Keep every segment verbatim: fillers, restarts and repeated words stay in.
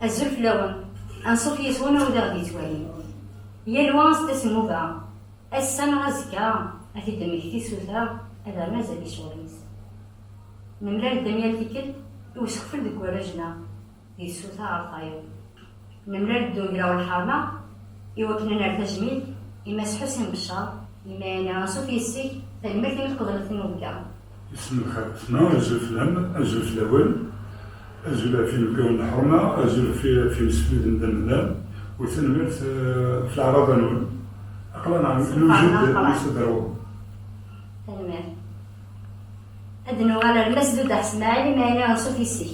Azul fell-awen. Anṣuf yes-wen a wid i ɣ-d-yettwalin. Yal wa as-d-tas nnuba. Ass-a neɣ azekka, ad t-id-temmekti tsuta, ad rren azal i ccɣel-is. Nemlal-d am yal tikkelt i usekfel deg warrajen-a, di tsuta ɣer tayeḍ. Nemlal-d d ugraw lḥerma, i wakken ad nerr tajmilt i Mass Ḥusin Beccar, yenna-yaɣ anṣuf yes-k, tanemmirt imi tqebleḍ tinubga. Isem lxir, azul fell-am, azul fell-awen, azul ɣef yinebgawen n lḥerma, azul ɣef, ɣef yimsefliden d amdan, u tanemmirt, eh, ɣef leɛraḍa-nwen. Aql-aneɣ newjed mi s-d-terwem. Tanemmirt. Ad nuɣal ar Mass Duda Smaɛil, imi ɛni anṣuf yes-k.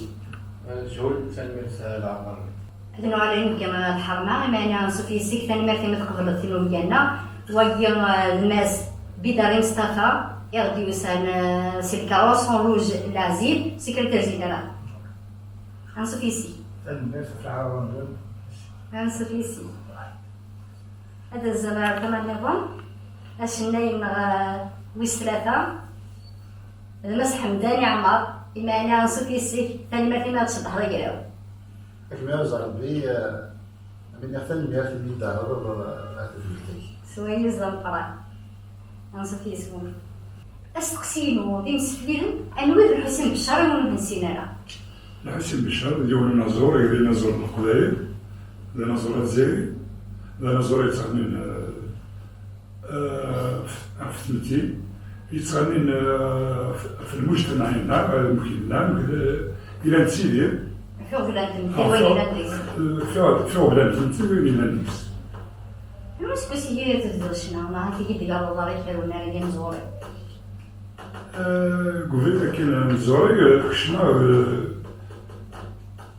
Azul, tanemmirt ɣef leɛmer. Ad nuɣal ar yinebgawen n lḥerma, imi ɛni anṣuf yes-k, tanemmirt imi tqebleḍ tinubga-nneɣ. Wagi, eh, d Mass Bidari Mustafa, i ɣ-d-yusan, eh, si lkaṛus en rouge, Lazil, secrétaire général. Anṣuf yes-k. Tanemmirt ɣef leɛraḍa-nwen. Anṣuf yes-k. Ad azzel ɣer tama nniḍen, acennay-nneɣ, eh, wis tlata, d Mass Ḥemdani Ɛmer, imi ɛni anṣuf yes-k, tanemmirt imi ad tceḍḥeḍ agraw. Ad kem-iɛuzz Rebbi, eh, am iniɣ tanemmirt imi d-tɛerḍeḍ, eh, ɣer tedwilt-ik. S wayes d ameqqran. Anṣuf yes-wen. Asteqsi-inu d imsefliden, anwa i d Lḥusin Beccar i ur nessin ara? Lḥusin Beccar d yiwen unaẓur, i d inaẓur n Leqbayel, d anaẓur azzayri, d anaẓur yettɣennin, eh, eh, ɣef tmetti, yettɣennin, eh, ɣef, ɣef lmujtamaɛ-nneɣ, eh, mkil-nneɣ, mkil, eh, ilan d Sidir. Ɣef iɣeblan n tmetti, ɣef wayen ilan deg-s. Ɣef iɣ-, ɣef iɣeblan n tmetti, wayen ilan deg-s. Anwa aseggas i tebdiḍ ccna, neɣ amek i d-tgareḍ ḍar-ik ar unnar-agi n tẓuri? Eh, deg ubrid akkin n tẓuri, eh, kecmeɣ, eh,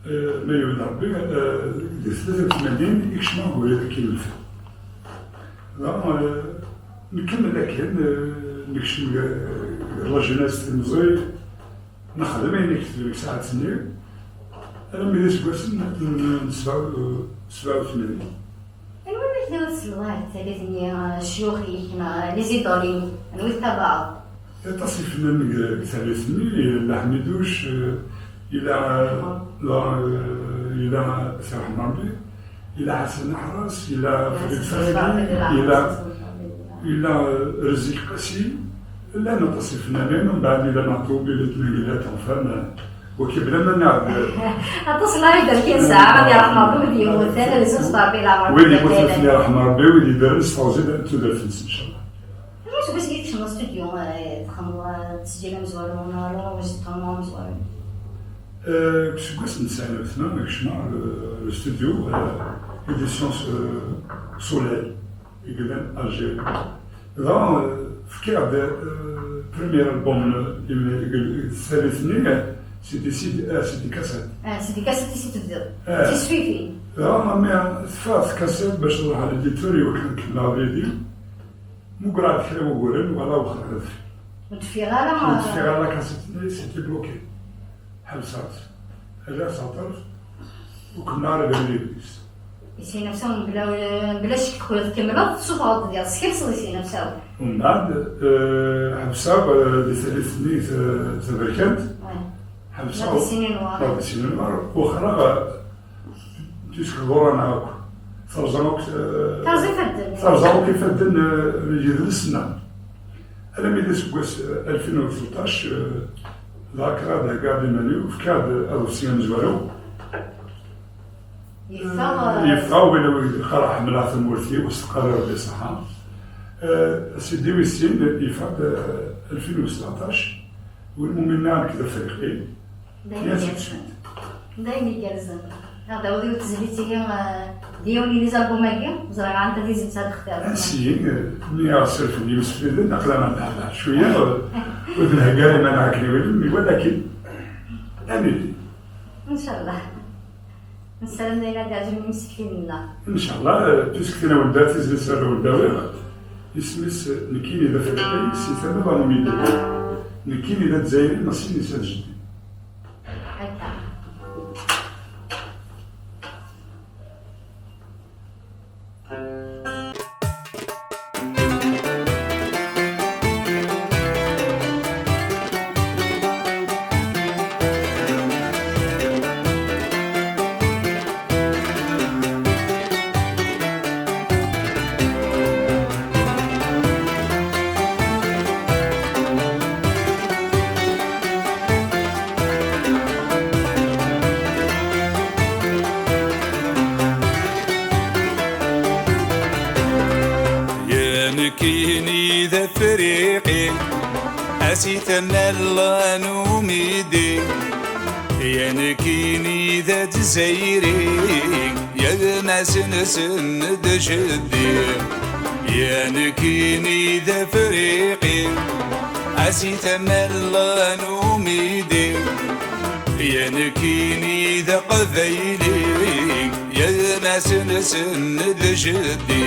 eh, ma yewwed Rebbi, eh, di tlata u tmanyin i kecmeɣ deg ubrid akkin n lfen. Dɣa, eh, nkemmel akkin, eh, nekcem deg, deg la jeunesse timẓi, nexdem ayen i ketben deg saɛet-nni, armi d iseggasen n, n sebɛa u, sebɛa u tmanyin. Anwa i d-tselḍaɛt tallit-nni, eh, ccyux-ik neɣ les idoles-im? Anwa i tettabaɛeḍ? Aṭas ifennanen deg, deg tallit-nni, yella Ḥmiduc, eh, yella, eh, la, eh, yella Si Ṛeḥma Ṛebbi, yella Ḥasan Aḥras, yella Farid Ferragi, yella, yella, eh, Rzik Qasi, llan aṭas ifennanen, mbeɛd yella Meɛṭub, yella Tmenglat, enfin, eh, Waki bla ma nɛed. Aṭas n lɛibad kan sɛa, ad yerḥem Ṛebbi wid yemmuten, ad iseṣṣer Ṛebbi leɛmeṛ. Wid yemmuten, ad yerḥem Ṛebbi, wid iddren s teɣzi d tudert-nsen, incallah. Anwa seg wasmi i tkecmeḍ studio, eh, txedmeḍ, eh, tesǧil amezwaru, neɣ l'enregistrement amezwaru? Eh, deg useggas n tesɛin u tmanyin, kecmeɣ le, le studio, eh, Édition, eh, Soleil. I yellan Alger. Dɣa, eh, fkiɣ-d, eh, premier album, eh, deg, deg tsalit-nni, eh, CD, CD, eh, CD cassette. Ah, CD cassette i s-tebdiḍ. Eh. Tisfifin. Dɣa, mi teffeɣ tkassett bac truḥ ɣer l'éditeur, i wakken ad kemmleɣ abrid-iw, mmugreɣ-d kra n wuguren, wala wexxer ad ffiɣ. Ur d-teffiɣ ara. Ur d-teffiɣ ara la cassette-nni, c'était bloqué. Ḥebseɣ-tt. Rriɣ-tt ɣer ṭṭerf, u kemmleɣ ara d abrid-is. I sin nefsawen, bla, bla ccek, tkemmleḍ, tessufɣeḍ diɣ, teskerseḍ i sin nefsawen. Umbeɛd, eh, ḥebseɣ, eh, di tallit-nni ta-, taberkant. Ouais. Ḥebseɣ. Neɣ di Sinin Uɣar. Neɣ di Sinin Uɣar. Wexxreɣ, eh, puisque ḍuran akk. Terẓa akk, eh, terẓa ifadden. Terẓa akk ifadden, eh, n yidles-nneɣ. Alami d aseggas, eh, alfin u tleṭṭac, eh, dɣa kkreɣ-d heggaɣ-d iman-iw, fkiɣ-d aḍebsi amezwaru. Yeffeɣ, eh, eh, yeffeɣ, win, win yeqqar ḥemmleɣ tamurt-iw, s teqqar Rebbi ṣṣeḥḥa. Eh, CD wis sin, yeffeɣ-d, eh, alfin u seɛṭac, win umi nniɣ nekk d afriqi. D ayen igerrzen. D ayen igerrzen. Ad d-tawiḍ yiwet tezlit-ihi, eh, d yiwen n les albums-agi, ẓriɣ anta tizlit ad textireḍ. Ansi, eh, mi aɣ-sserfen yimsefliden, aql-aneɣ neḥdeṛ cwiya, eh, ur d-nhegga ara iman-nneɣ akken iwulem, walakin, ad nili. Incallah. Nessaram d ayen ad d-iɛeǧben yimsefliden-nneɣ. Incallah, eh, puisque tinawent-a tizlit ara wen-d-awiɣ, isem-is, eh, Nekkini d Afriqi, si tama Banu Midi. Nekkini d Azzayri, masin-is ad jeddi. Akka. Si tama n Umidi, ya nekkini d Azzayri, ya d Masensen d jeddi, ya nekkini d Afriqi. A si tama n Umidi, ya nekkini d Aqbayli, ya d Masensen d jeddi.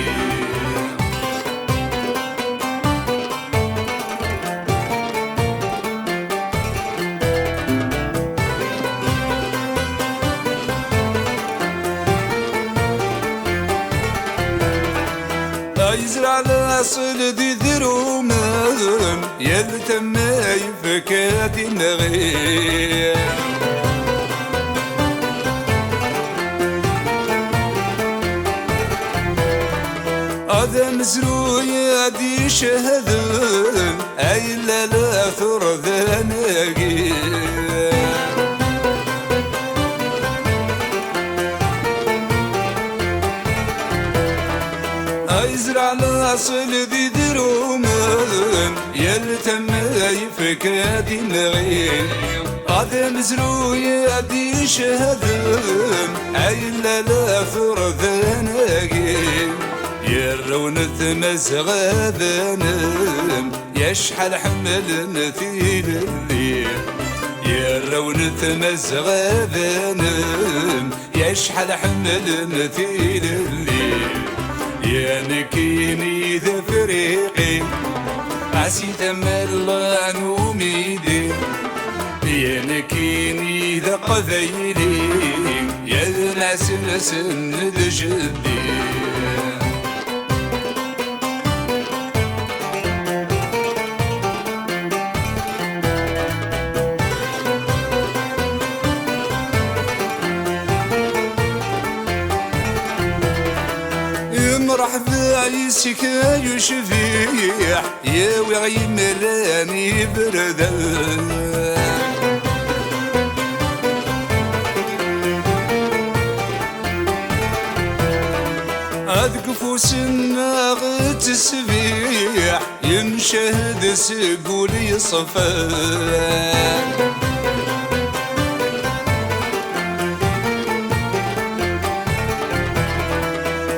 Ay zreɛ laṣel d idrumen, yal tama yefka timɣi. Ad amezruy ad d-icehden, ay lala turdan-agi. Ay zreɛ laṣel d idrumen, yal tama yefka-d imɣi. Ad amezruy ad d-icehden, ay lala turdan-agi. Irraw n Tmazɣa banen, ya acḥal ḥemmlen tilelli. Irraw n Tmazɣa banen, ya acḥal ḥemmlen tilelli. Ya nekkini d Afriqi, a si tama n Umidi. Ya nekkini d Aqbayli, ya d Masensen d jeddi. Imreḥba yes-k ay ucbiḥ, yawi ɣ-yimlan iberdan. Ad deg ufus-nneɣ ttesbiḥ, yencehd seg wul yeṣfan.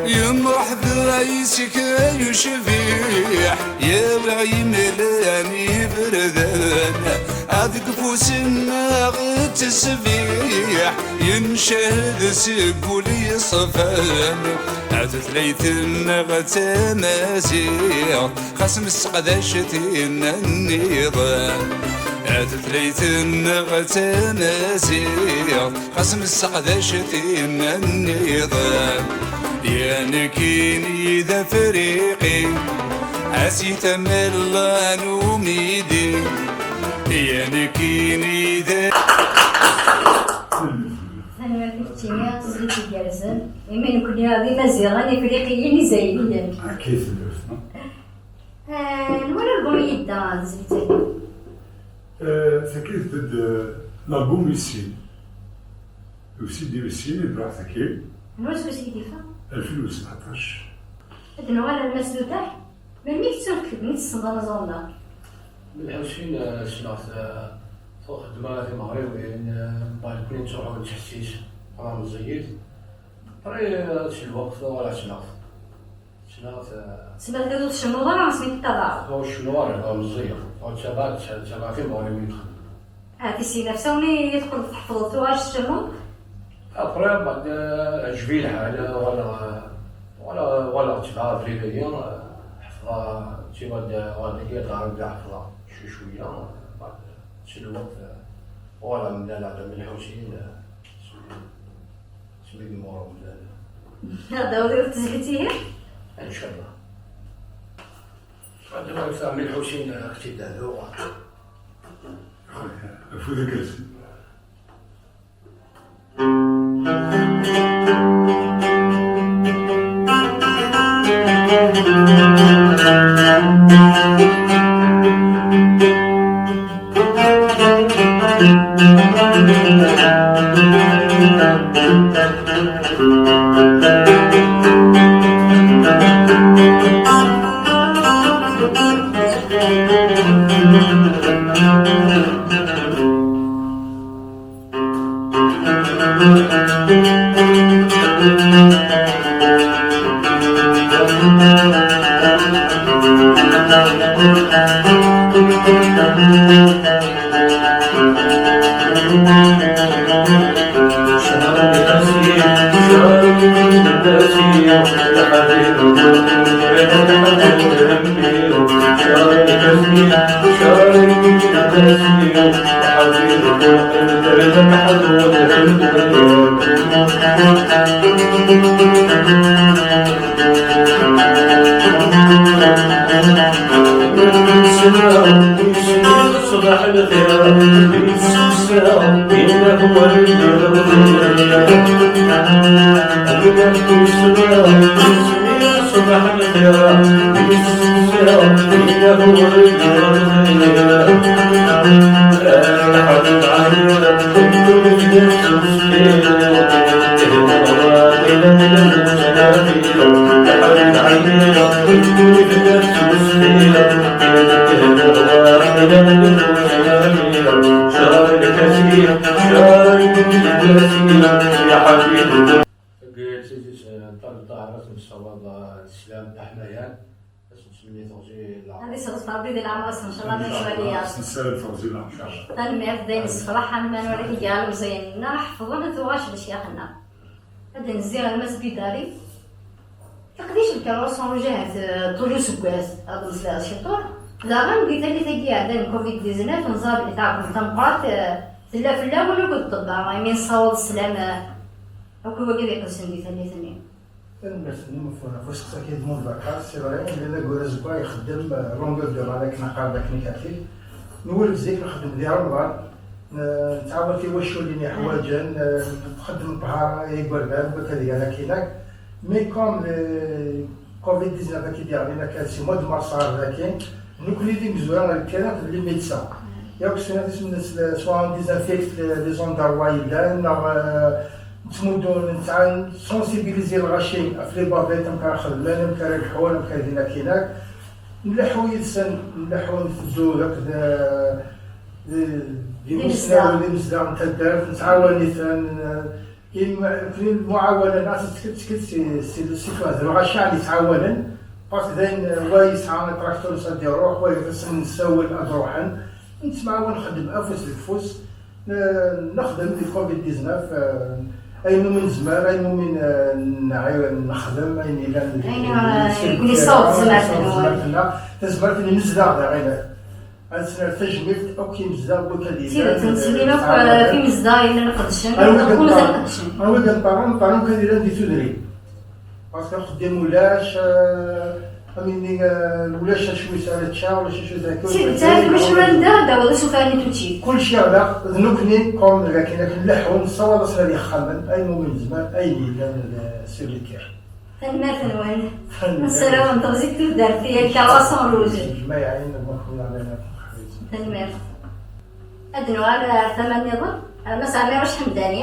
Imreḥba yes-k ay ucbiḥ, yawi ɣ-yimlan iberdan. Ad deg ufus-nneɣ ttesbiḥ, yencehd seg wul yeṣfan. A tutlayt-nneɣ tamaziɣt, xas nesseqdac tinna nniḍen. A tutlayt-nneɣ tamaziɣt, xas nesseqdac tinna nniḍen. Ya nekkini d Afriqi, a si tama n Umidi. Ya nekkini d Tanemmirt i keččini, tezlit igerrzen. Imi nekkni d Imaziɣen, Ifriqiyen, Izayriyen. Akka i tellus, no? Eh, anwa album i yedda tezlit-agi? Eh, tagi tbedd, eh, l'album wis sin. U C D wis sin, i d-ruḥ tagi. Anwa aseggas i d-yeffeɣ? Alfin u sbeɛṭac. Ad nuɣal ar Mass Lutaḥ. Melmi i k-tt-ur tekdem i tessneḍ anaẓur-nneɣ? Lḥusin, eh, ssneɣ-t, eh, tuɣ xeddmeɣ timeɣriwin, eh, mbeɛd nekkni nettruḥu nettḥessis, qqleɣ meẓẓiyit. Après, eh, s lweqt, uɣaleɣ ssneɣ-t. Ssneɣ-t, eh, Tezmer ad ur tcennuḍ ara asmi teṭṭabaɛeḍ? Ur cennuɣ ara, ur meẓẓiyeɣ. Ur ttabaɛeɣ, ttabaɛeɣ timeɣriwin i txeddem. Ah, di sin nefsa win i teqqleḍ tḥefḍeḍ tuɣal tcennuḍ? Après, بعد, eh, عجبي الحال, eh, ولا, ولا, ولا تبع في ليا, eh, حفظة, tu vois, de, ولا هي تعرف كاع حفظة شوي شوية, eh, بعد, eh, شي الوقت, eh, ولا من لا، لا، من الحوشين, eh, سمي، سمي دي مورا من لا، لا. هذا هو اللي تزهقتيه؟ إن شاء الله. بعد ما يفتح من الحوشين, eh, أختي دهدو. خويا، أفوذ الكرسي. صباح الخير، يتسمى، إنه ولي الخير. صباح الخير، يتسمى، إنه ولي الخير. الحمد عليك، كل في نفسك. Sidi Ṭaher, ad kem-ssawaḍ, eh, sslam d aḥmayan. Ad s-nesmini teɣzi leɛmer. Ad iseɣzef Rebbi di leɛmer-is, ncallah, ma yettwali-aɣ. Ad s-nessaram teɣzi leɛmer. Tanemmirt, d ayen yessefraḥen ma nwala tiga ilemẓiyen-nneɣ ḥefḍen tuɣac d ccyax-nneɣ. Ad d-nezzi ɣer Mass Bidari. Leqdic n lkarus ṛuj ahat, eh, ṭul useggas, ad d-meslayeɣ ciṭuḥ. Daɣen, di tallit-agi iɛeddan n covid dix-neuf, neẓra belli taɛkemt tameqqrant, eh, tella fell-awen akked ṭṭebba, imi nessawaḍ sslam, eh, akk i wagi d iḥussen di tallit-nni. Tanemmirt-nnem ɣef, ɣef usteqsi-agi, Edmond Bakar. C'est vrai, llan ayyur azeggaɣ ixeddem, eh, longueur de rade, akken qqaren, akken i kati. Nwulef zik nxeddem di Remḍan, n-, nettɛawan tiwaculin yeḥwaǧen, eh, nxeddem ṭṭhara i yigerdan, bac ad gan akkin-ak. Mais comme le covid dix-neuf akka i d-yeɣlin akka si mois de mars ɣer daki, nekkni d imezwura ɣer lkirat d les médecins. Yakk ssnat isem-nnes, soit on désinfecte les, les endroits yellan, neɣ, eh, nettmuddu, nesɛa, nsensibiliser lɣaci ɣef les bavettes, amek ara xedmen, amek ara lḥun, amek ara din akkin-ak. Nleḥḥu yid-sen, nleḥḥu, nteddu d akked, eh, d, d imusnawen, d imezdaɣ n taddart, nettɛawan-iten, eh, im-, lmuɛawana-nneɣ tettkel-, tettkel-, si, si, si lɣaci i ɣ-yettɛawanen, parce que dayen, eh, wa yesɛa atraktur-is ad d-iruḥ, wa yebɣa ad nessawel ad ruḥen, nettemɛawan, nxeddem afus deg ufus. N-, nexdem di covid dix-neuf, eh, ayen umi nezmer, ayen umi n-, nɛi-, nexdem, ayen yellan di, ayen, eh, di, yessaweḍ tezmert-nneɣ, tezmert n yimezdaɣ daɣen. Ad nesnerr tajmilt akk i yimezdaɣ n wakal yellan, tidet, eh, nettsellim akk, eh, f yimezdaɣ yellan iqeddcen, anwa i mazal iqeddcen. Anwa i iqeddcen, anwa i iqeddcen, anwa i iqeddcen di tudrin. Parce que axeddim ulac, eh, am ini, eh, ulac acu i sɛan čča, ulac acu i sɛan. Si, d taɛrif, ulac anda ad d-tawiḍ isufar n tuttit. Kullec yeɣleq, d nekkni, comme d akken, akken nleḥḥu, nessawaḍ-asen ad ixxamen, ayen umi nezmer, ayen yellan, eh, sur le terrain. Tanemmirt-nwen. Tanemmirt. Nessaram teɣzi n tudert, i lkarwas n ṛṛuj. Jmaɛin, Mexluf, Ɛlamat, Mexluf. Tanemmirt. Ad nuɣal ar tama nniḍen, ar Mass Ɛmiruc Ḥemdani.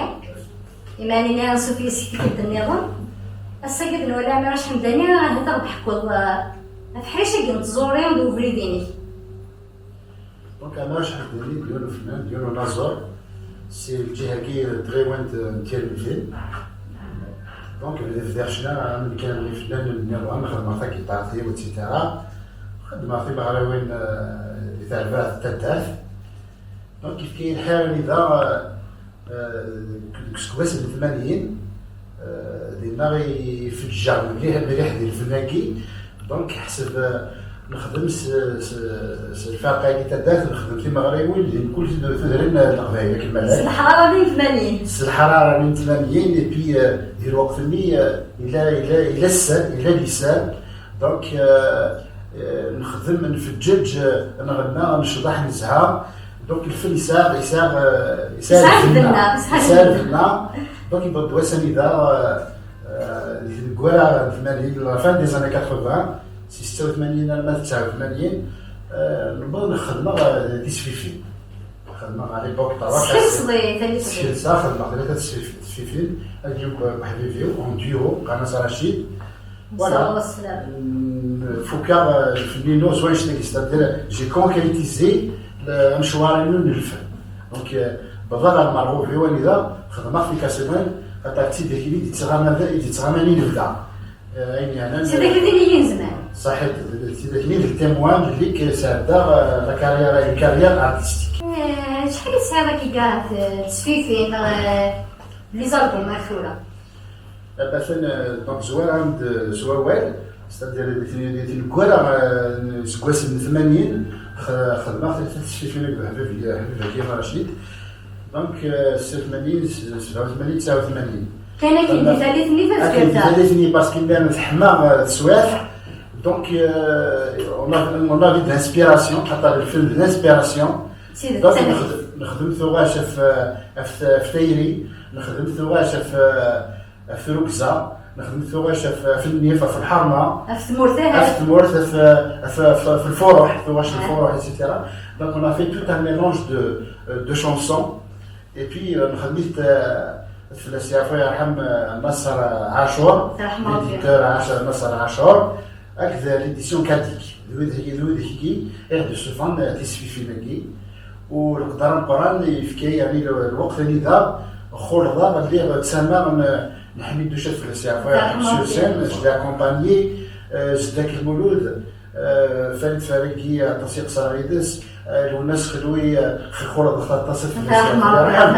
Iman-nni ansuf yis-k tikkelt nniḍen. Ass-agi ad nwali Ɛmiruc Ḥemdani, ahat ad ɣ-d-teḥkuḍ, eh, ɣef ḥric-agi n tẓuri d ubrid-inek. Donc, Ɛmiruc Ḥemdani d yiwen ufennan, d yiwen unaẓur. Si lǧiha-agi n tɣiwant n Tirmidin. Donc, bdiɣ ccna am nekk am ifennanen nniḍen, xedmeɣ tagiṭart-iw, et cetera. Xedmeɣ timeɣriwin, eh, di terbaɛt n taddart. Donc, yefka-yi lḥir anida, eh, deg useggas n tmanyin, eh, dinna i feǧǧeɣ mliḥ, mliḥ di lfen-agi. Donc, ḥseb, eh, nexdem s, s, s lferq-agi n taddart, nexdem timeɣriwin di mkul tud-, tudrin n Leqbayel, akken ma llan. S leḥrara-nni n tmanyin. S leḥrara-nni n tmanyin, et puis, eh, di lweqt-nni, eh, yella, yella, yella sser, yella liser. Donc, eh, eh, nexdem, nfeǧǧeǧ, eh, nɣenna, necḍeḥ, nezha. Donc, lfen yesɛa, yesɛa, eh, yesɛa, yesɛa lbenna, lbenna, yesɛa, yesɛa lbenna. Lbenna. Donc, yewweḍ wass anida, eh, eh, deg wara n tmanyin, la fin des années quatre-vingts, si setta u tmanyin arma d tesɛa u tmanyin, eh, newweḍ nexdem, eh, tisfifin. Xedmeɣ à l'époque tlata. Skelseɣ, xedmeɣ tlata tesfif-, tesfifin, ad yug weḥbib-iw, en duo, qqaren-as Rachid. Voilà. Nessaweḍ sslam. Mm, fukeɣ, eh, lfen-inu s wanect-agi, c'est-à-dire, j'ai concrétisé le, amecwar-inu n lfen. Donc, eh, bḍaɣ ɣer Merɣub-iw anida xedmeɣ tikasiwin, xaṭer d tidak-nni i d-yettɣaman, i d-yettɣaman i lebda. Eh, ayen yeɛnan, tidak-nni i yinezman. Saḥit, d, d tidak-nni d le témoin belli sɛeddaɣ, eh, la carrière, une carrière artistique. Eh, acḥal i tesɛiḍ akka n tesfifin neɣ, eh, les albums ar tura? Atan, eh, donc, zwar-am-d s wawal, c'est-à-dire di tne-, di tneggura, eh, seg wass n tmanyin, x-, xedmeɣ t-, tisfifin akked Ḥbib, Ḥbib Hakim Racid. Donc, eh, setta u tmanyin, s-, sebɛa u tmanyin, tesɛa u tmanyin. Kan akken di tallit-nni, akken di tallit-nni, parce que llan teḥma, eh, teswiɛt. Donc, eh, on a, on a eu de l'inspiration, xaṭer lfilm d l'inspiration. Donc, nexdem, nexdem tuɣac ɣef, ɣef, ɣef tayri, nexdem tuɣac ɣef, ɣef trugza, nexdem tuɣac ɣef, ɣef nnif, ɣef lḥerma, ɣef tmurt, ɣef tmurt, ɣef, ɣef, ɣef, ɣef lfuruḥ, tuɣac n lfuruḥ, et cetera. Donc, on a fait tout un mélange de, de chansons. Et puis, euh, nexdem-it, euh, fell-as yeɛfu yerḥem, euh, Nasser Ɛacur, l'éditeur Ɛac-, Nasser Ɛacur, akked l'édition Kadik. D wid-agi, d wid-agi i ɣ-d-issufɣen, euh, tisfifin-agi. U leqder ameqqran yefka-yi, yeɛni, l-, lweqt anida xulḍeɣ, lliɣ ttamaɣ n, n Ḥmiduc, ad fell-as yeɛfu yerḥem, sur scène, je l'ai accompagné, euh, Zeddak Lmulud, Euh, Farid Faragi, aṭas i qeṣṣreɣ yid-s, euh, Lwennas Xelwi, euh, xixureḍ aṭas, ad fell-as yeɛfu yerḥem.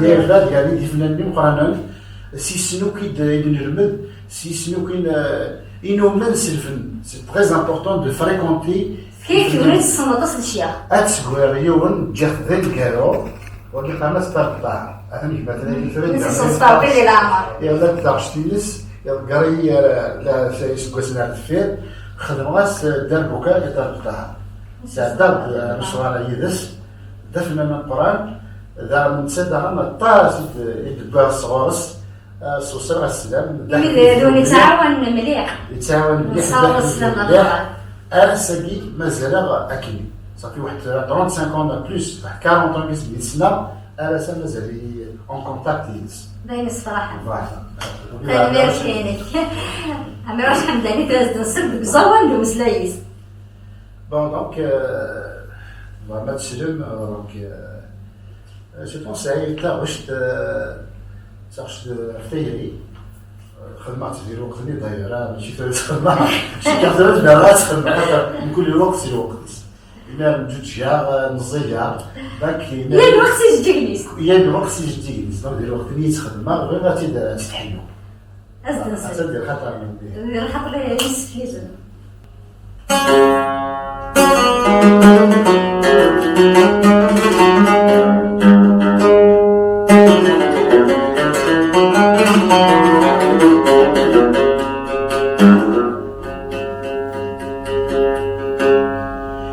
Yerba-d, yeɛni, d ifennanen imeqqranen, s yis-sen akk i d-, i d-nelmed, s yis-sen akk i n-, euh, i numen s lfen. C'est très important de fréquenter. Fkan-ak tura tessneḍ aṭas n ccyax. Ad tesgwireḍ yiwen, ǧǧiɣ-t d aneggaru. Wagi qqaren-as Ṭarbeṭṭaɛ. Atan gma-tneɣ tura. Iɣla-d taɣect-ines, iḍegger-iyi ar, la, iseggasen ar deffir. Xedmeɣ-as, eh, darbuka i Ṭarbeṭṭaɛ. Sɛeddaɣ-d, eh, amecwar yid-s. D afennan ameqqran. Daɣen netta daɣen aṭas i d-, i d-wwiɣ sɣur-s. Eh, s usreɣ sslam. Imi d yiwen yettɛawan mliḥ. Yettɛawan mliḥ. Nessaweḍ sslam mliḥ. Ar ass-agi mazal-aɣ akken. Ça fait waḥed trente-cinq ans, plus, waḥed quarante ans i s-d-yesna. Ar ass-a mazal-iyi en contact yid-s. D ayen yessefraḥen. Voilà. Tanemmirt-inek. Ɛmiruc Ḥemdani, tura ad d-nṣeb deg uẓawan d umeslay-is. Bon, donc, euh, bon, ma teslem, euh, donc, euh, je pense, ay taɣect, euh, taɣect, euh, ɣef tayri, euh, xedmeɣ-tt di lweqt-nni, d'ailleurs, ah, mačči tura tt-xedmeɣ, cikkeɣ tura tura tt-xedmeɣ, xaṭer mkul lweqt s lweqt-is. Imir nǧuǧǧgeɣ, meẓẓiyeɣ, donc, imir yal lweqt s ijeǧǧigen-is. Yal lweqt s ijeǧǧigen-is, donc, di lweqt-nni i tt-xedmeɣ, bɣiɣ ad tt-id-, ad tt-id-ḥeyyu. Ad s-d-nseɣ. Ad tt-id-, lxaṭer n Rebbi. Di lxaṭer n yisefkizen.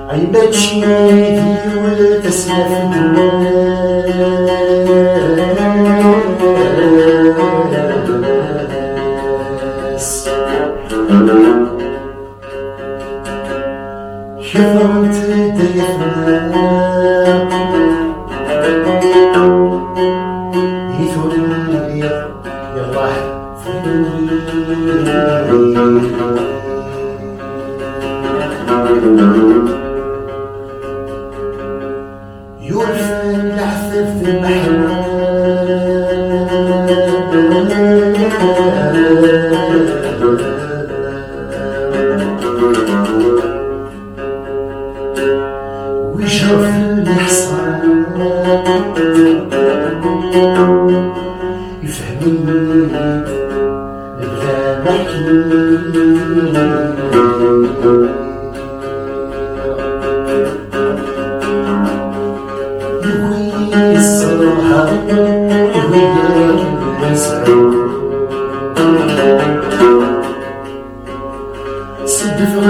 Ay mačči d yiwet asnaf n wass. Kefrent-d ay afennan i tura yeḍleḥ fell-i. Yurfen leḥsab d lmeḥna. Wijerfen leḥṣan. Ifhem-iyi-d lebda maḥki. Yugi yesserha, yugi ad yesɛu. Seddfeɣ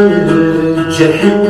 lǧerḥ-iw.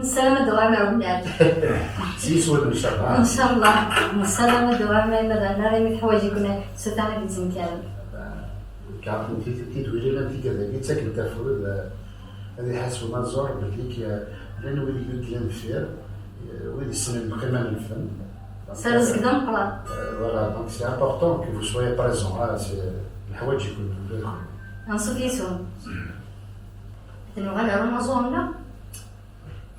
Nessaram ad d-uɣalen ar umnar. S yiswen, ncallah. Ncallah. Nessaram ad d-uɣalen ar umnar, imi teḥwaǧ-iken Tsuta ad d-yettenkaren. Car tidwilin am tigad-agi ttakent afud, eh, ad iḥas unaẓur belli k-, llan wid i yudlen deffir, eh, wid yessnen lqima n lfen. C'est un risque d ameqqran. Euh, voilà, donc c'est important que vous soyez présents, hein, c'est, leḥwaǧ-iken. Ansuf yis-wen. Ad nuɣal ar unaẓur-nneɣ.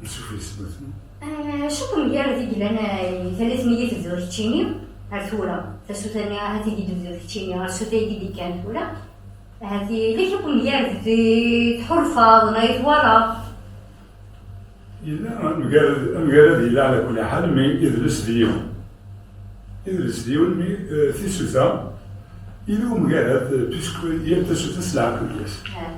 Ansuf yis-wen. Eh, acu-t umgarad i yellan, eh, i tallit-nni i tebdiḍ keččini ar tura? Tasuta-nni ahat i d-tebdiḍ keččini, ar tsuta i d-yekkan tura. Ahat yella kra n umgarad i tḥulfaḍ neɣ i twalaḍ? Yella umgarad, umgarad yella ɛla kulli ḥal, mi idles d yiwen. Idles d yiwen, mi, eh, tisuta, yella umgarad, eh, puisque yal tasuta s leɛqel-is. Ah.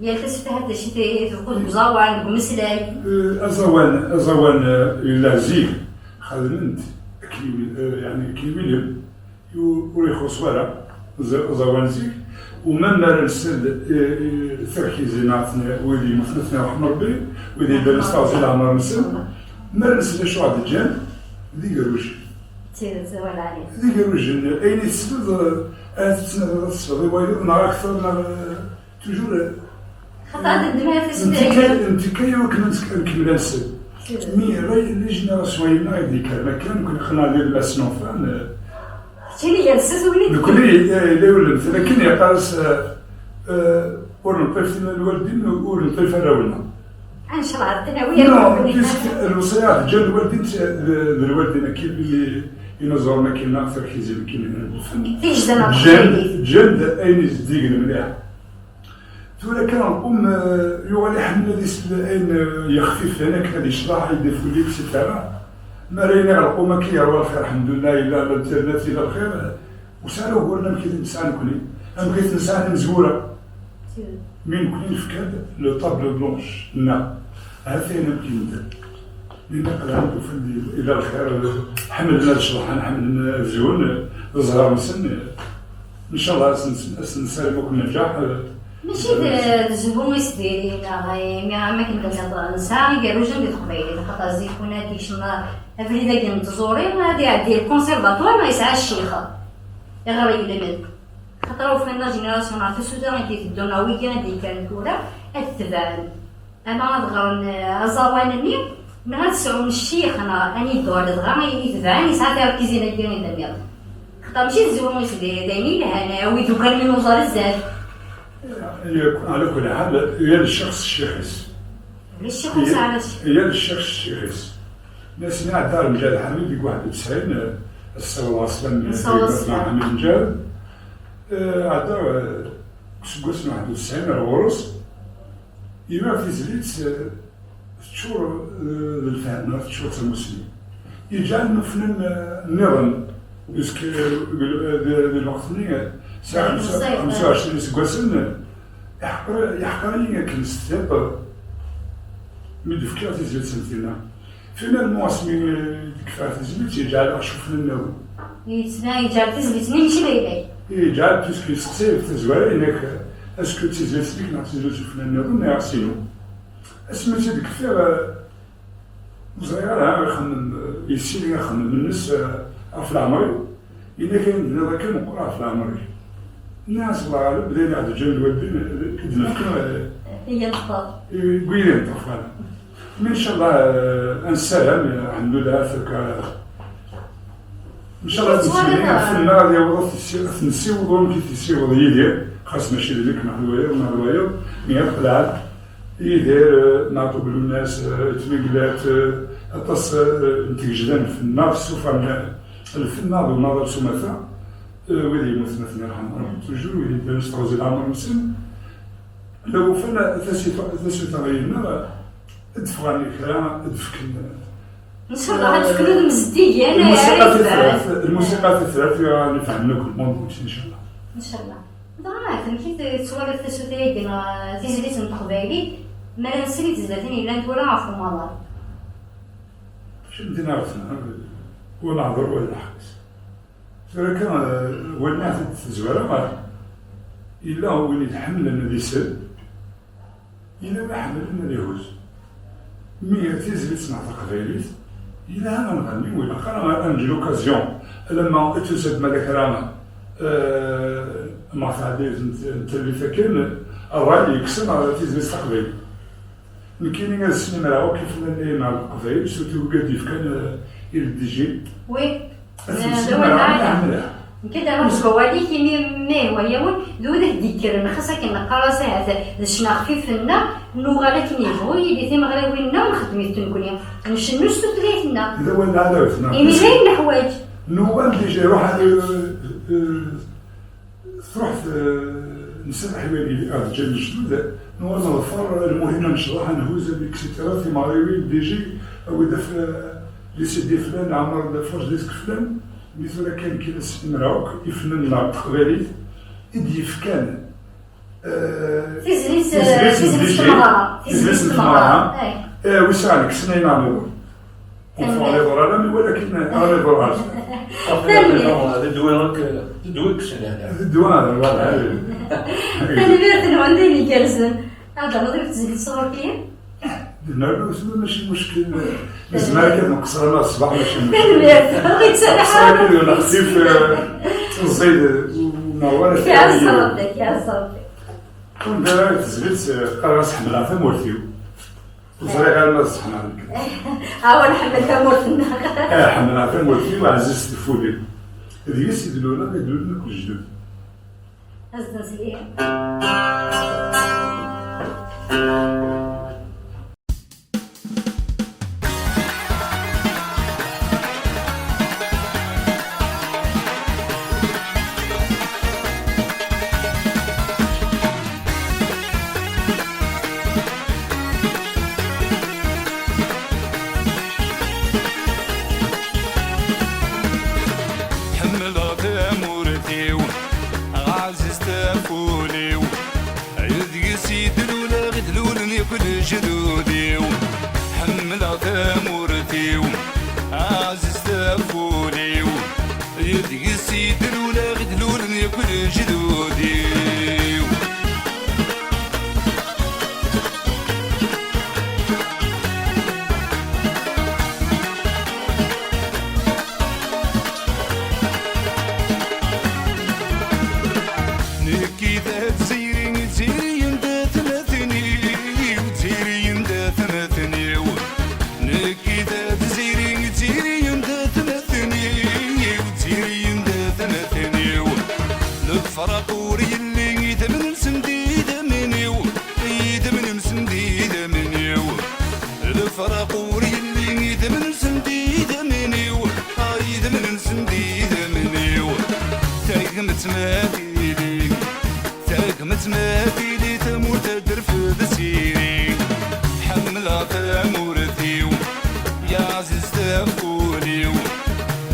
Yal tasuta ahat d acu i tebɣu deg uẓawan, deg umeslay. Eh, aẓawan, aẓawan, eh, yella zik, xedmen-t akken iwi-, eh, yeɛni akken iwulem. Ur, ur ixuṣṣ wara uẓ-, uẓawan zik. U ma mi ara nsel, eh, eh, tirkizin neɣ tne-, wid yemmuten ad ten-iṛḥem Ṛebbi, wid yellan s teɣzi leɛmeṛ-nsen, mi ara nsel acu ɣ-d-ǧǧan, d igerrujen. D tidet, wala ɛli. D igerrujen, ayen i tesleḍ, eh, ahat tettnadiḍ ad tesleḍ i wayeḍ, neɣ akteṛ, neɣ, eh, Toujours, euh, xaṭer ad ddem ar nettekka, taswiɛt. Nettekka i wakken ad nk-, ad nkemmel ansel. Mi les générations-nneɣ i d-yekkren akka, nekkni qqneɣ d ilmas n ufan, euh, keččini gar sut win i nekkni, eh, la yullem, akken yeqqar-as, euh, euh, ur neṭṭif tinna n lwaldin, ur neṭṭif arraw-nneɣ. Ncallah, ad ten-awi. Non, puisque lewṣaya ǧǧan lwaldin, d, d lwaldin akkin i, i neẓren akkin neɣ tirkizin akkin. Ǧǧan, ǧǧan-d ayen i zeddigen mliḥ. Tura kan Lqum, eh, yuɣal iḥemmel ad isel ayen, eh, yexfifen akken ad yecḍeḥ, ad yefulli, et cetera. Mi ara yini Lqum akka yerwa lxir, ḥemdullah, yella l'internet, yella lxir, eh, ur sɛan uguren amek i t-nesɛa nekni, amek i t-nesɛa imezwura. Mi nekni nefka-d le table blanche, nna, ha-t-ayen amek i yedda. Mi naqel ad ufan di, ila lxir, ḥemmlen ad ceḍḥen, ḥemmlen ad zhun, d zzher-nsen. Ncallah, ad sen-, ad sen-nessaram akk nnǧaḥ. Mačči d, d zzhu i s-diri, neɣ imi am akken d-tenniḍ, nesɛa igerrujen di teqbaylit, axaṭer zik win ad d-yekcem abrid-agi n tẓuri, ad iɛeddi lkonservatwar, neɣ yesɛa ccix, iɣer yelmed. Axaṭer ufan la génération ɣef usuda i d-iteddun, neɣ wigi i d-yekkren tura, ad tebɛen. Ama ad ɣren, eh, aẓawan-nni, neɣ ad sɛun ccix, neɣ anidor, dɣa i, itebɛen, yesɛa tirkizin-agi i d-nniɣ. Xaṭer mačči d zzhu i s-diri, d ayen yelhan, eh, wid ukan mi nuẓar zdat. Ala kulli ḥal, yal ccix s ccix-is. Ula ccix ur nesɛi ara ccix. Yal ccix s ccix-is. Mi ass-nni ɛedda ɣer Mǧal Ḥamid deg waḥed u tesɛin, eh, nessaweḍ sslam i Mǧal Ḥamid Mǧal. Eh, ɛedda, eh, deg useggas n waḥed u tesɛin ar ɣur-s. Yenna tizlit, eh, Teččur, eh, d lfehma, teččur d tamusni. Yeǧɛel nnufnan, eh, nniḍen, puisque, eh, di, di lweqt-nni, eh, sɛiɣ xemsa, xemsa u ɛecrin iseggasen, eh, iḥqer, iḥqer-iyi akken s tiṭ, mi d-fkiɣ tizlit n tinna. Finalement, asmi, eh, d-kfiɣ tizlit, yeǧɛel aɣcuf nniḍen. Yettban, yeǧɛel tizlit-nni mačči d ayla-k. Yeǧɛel, puisque yesteqsa-yi ɣef tazwara, yenna-k, est-ce que d tizlit-ik neɣ d tizlit n ufennan nniḍen, neɣ inu? Asmi tt-id-kfiɣ, eh, ur ẓriɣ ara, ixemmem, eh, yessili axemmem-nnes, eh, ɣef leɛmer-iw. Yenna-k ayen d-tenniḍ akka meqqer ɣef leɛmer-ik. Nniɣ-as, Allah ɣaleb, d ayen i ɣ-d-ǧǧan lwaldin, eh, i d-nefka, eh, i wid i neṭṭef, voilà. Mais ncallah, eh, ad nessaram, eh, alḥemdulillah, akka. Ncallah ad nettmenni ɣef lmal ad yaweḍ ad t-nessiweḍ amek i t-yessiweḍ Yidir, xas mačči d nekk neɣ d wayeḍ neɣ d wayeḍ, mi ad qelɛen Yidir, eh, Meɛṭub Lwennas, eh, Tmeglat, eh, aṭas, eh, n tgejda n lfenna, ssufɣen lfenna d unaḍer s umata, eh, wid yemmuten ad ten-yerḥem Rebbi, toujours wid yeddan s teɣzi n leɛmer-nsen, la ufan tasuta, tasuta yenna, ad d-ffɣen kra, ad d-fken. Ncallah ad d-fken udem zeddigen, lmusiqa tutlayt, lmusiqa tutlayt i ɣ-nefɛen akk lmund, ncallah. Ncallah. Dɣa, amek i tettwaliḍ tasuta-agi neɣ tizlit n teqbaylit, mi ara nsel i tezlatin yellan tura ɣef umaḍal? Kemmden ɣer tma, wa leɛḍur wa lḥebs. Tura kan, eh, wallen-aɣ-d tezwara, yella win i iḥemmlen ad isel, yella win iḥemmlen ad ihuz. Mi tizlit neɣ taqbaylit, yella ad nɣenni, ur ilaq ara ad neǧǧ l'occasion, alamma i tusa-d ma d kra, eh, ma teɛdayt n, n tallit akken, ṛṛay yekksen ɣer tizlit taqbaylit. Nekkini ad snemreɣ akk ifennanen n Leqbayel, surtout wigad d-yefkan, eh, i le D J. Oui. Ad ten-snemreɣ mliḥ, mliḥ. Nekk ad aruɣ deg wawal-ik, imi ma ihwa-yawen, d wid ak-d-yekkren, xas akken neqqar-as ahat d ccna xfifen-nneɣ, nuɣal akken yebɣu yili timeɣriwin-nneɣ nxeddem-it nekkni, ncennu s tutlayt-nneɣ. D awal n ɛdawet-nneɣ. Imi d ayen neḥwaǧ. Nuɣal déjà iruḥ, eh, eh, Truḥ, eh, nserreḥ i wagi ad ǧǧan lejdud, nuɣal neḍfer lmuhim ad necḍeḥ, ad nhuz, et cetera. Timeɣriwin, D J, awi-d af, eh, les C D flan, ɛmer-d af rejlis flan, mi tura kan kra s imra akk, ifennanen n teqbaylit, i d-yefkan, eh, tizlit, tizlit n tizlit n D J, tmeɣra, tizlit n tmeɣra, eh, wis ɛla kksen ayen ɛniḍen. Ur neḍṛa ara, mi walakin ara neḍṛa ara. Tanemmirt. D ddwa akk, d ddwa kksen, yeɛni. D ddwa, voilà. Tanemmirt-nwen d ayen igerrzen. Ad d-ternuḍ i tezlit sɣur-k? Nernu tura mačči muckil. Nezmer kan ad nqeṣṣer ama ṣṣbeḥ mačči muckil. Tanemmirt. Ur yettserriḥ ara. Nqeṣṣer kan ur nexsif, eh, ur neẓẓid, ur neṛwa ara. Iɛezz Rebbi, iɛezz Rebbi. Ur nedda ara i tezlit, eh, qqareɣ-as ḥemmleɣ tamurt-iw. Ur ẓriɣ ara ma d ṣṣeḥ neɣ nekk. Awa nḥemmel tamurt-nneɣ. Eh, ḥemmleɣ tamurt-iw, ɛzizet fell-i. Deg-s i d-luleɣ, i d-lulen akk lejdud. Ad s-d-nsel. Ḥemmleɣ tamurt-iw, ɛziz tafuli-w, deg-s i d-luleɣ, i d-lulen yakk lejdud-iw. Ḥemmleɣ tamurt-iw, ɛziz tafuli-w, deg-s i d-luleɣ, i d-lulen yakk lejdud-iw. Nekki d Azzayri, Azzayriyen d atmaten-iw, Azzayriyen d atmaten-iw. Nekki d Azzayri, Azzayriyen d atmaten-iw, Azzayriyen d atmaten-iw. Lefraq ur yelli, idammen-nsen d idammen-iw, idammen-nsen d idammen-iw. Lefraq ur yelli, idammen-nsen d idammen-iw, idammen-nsen d idammen-iw. Tagmat ma tili, tagmat ma tili, tamurt ad d-terfed s iri. Ḥemmleɣ Tamurt-iw, ya ɛziz tafuli-w,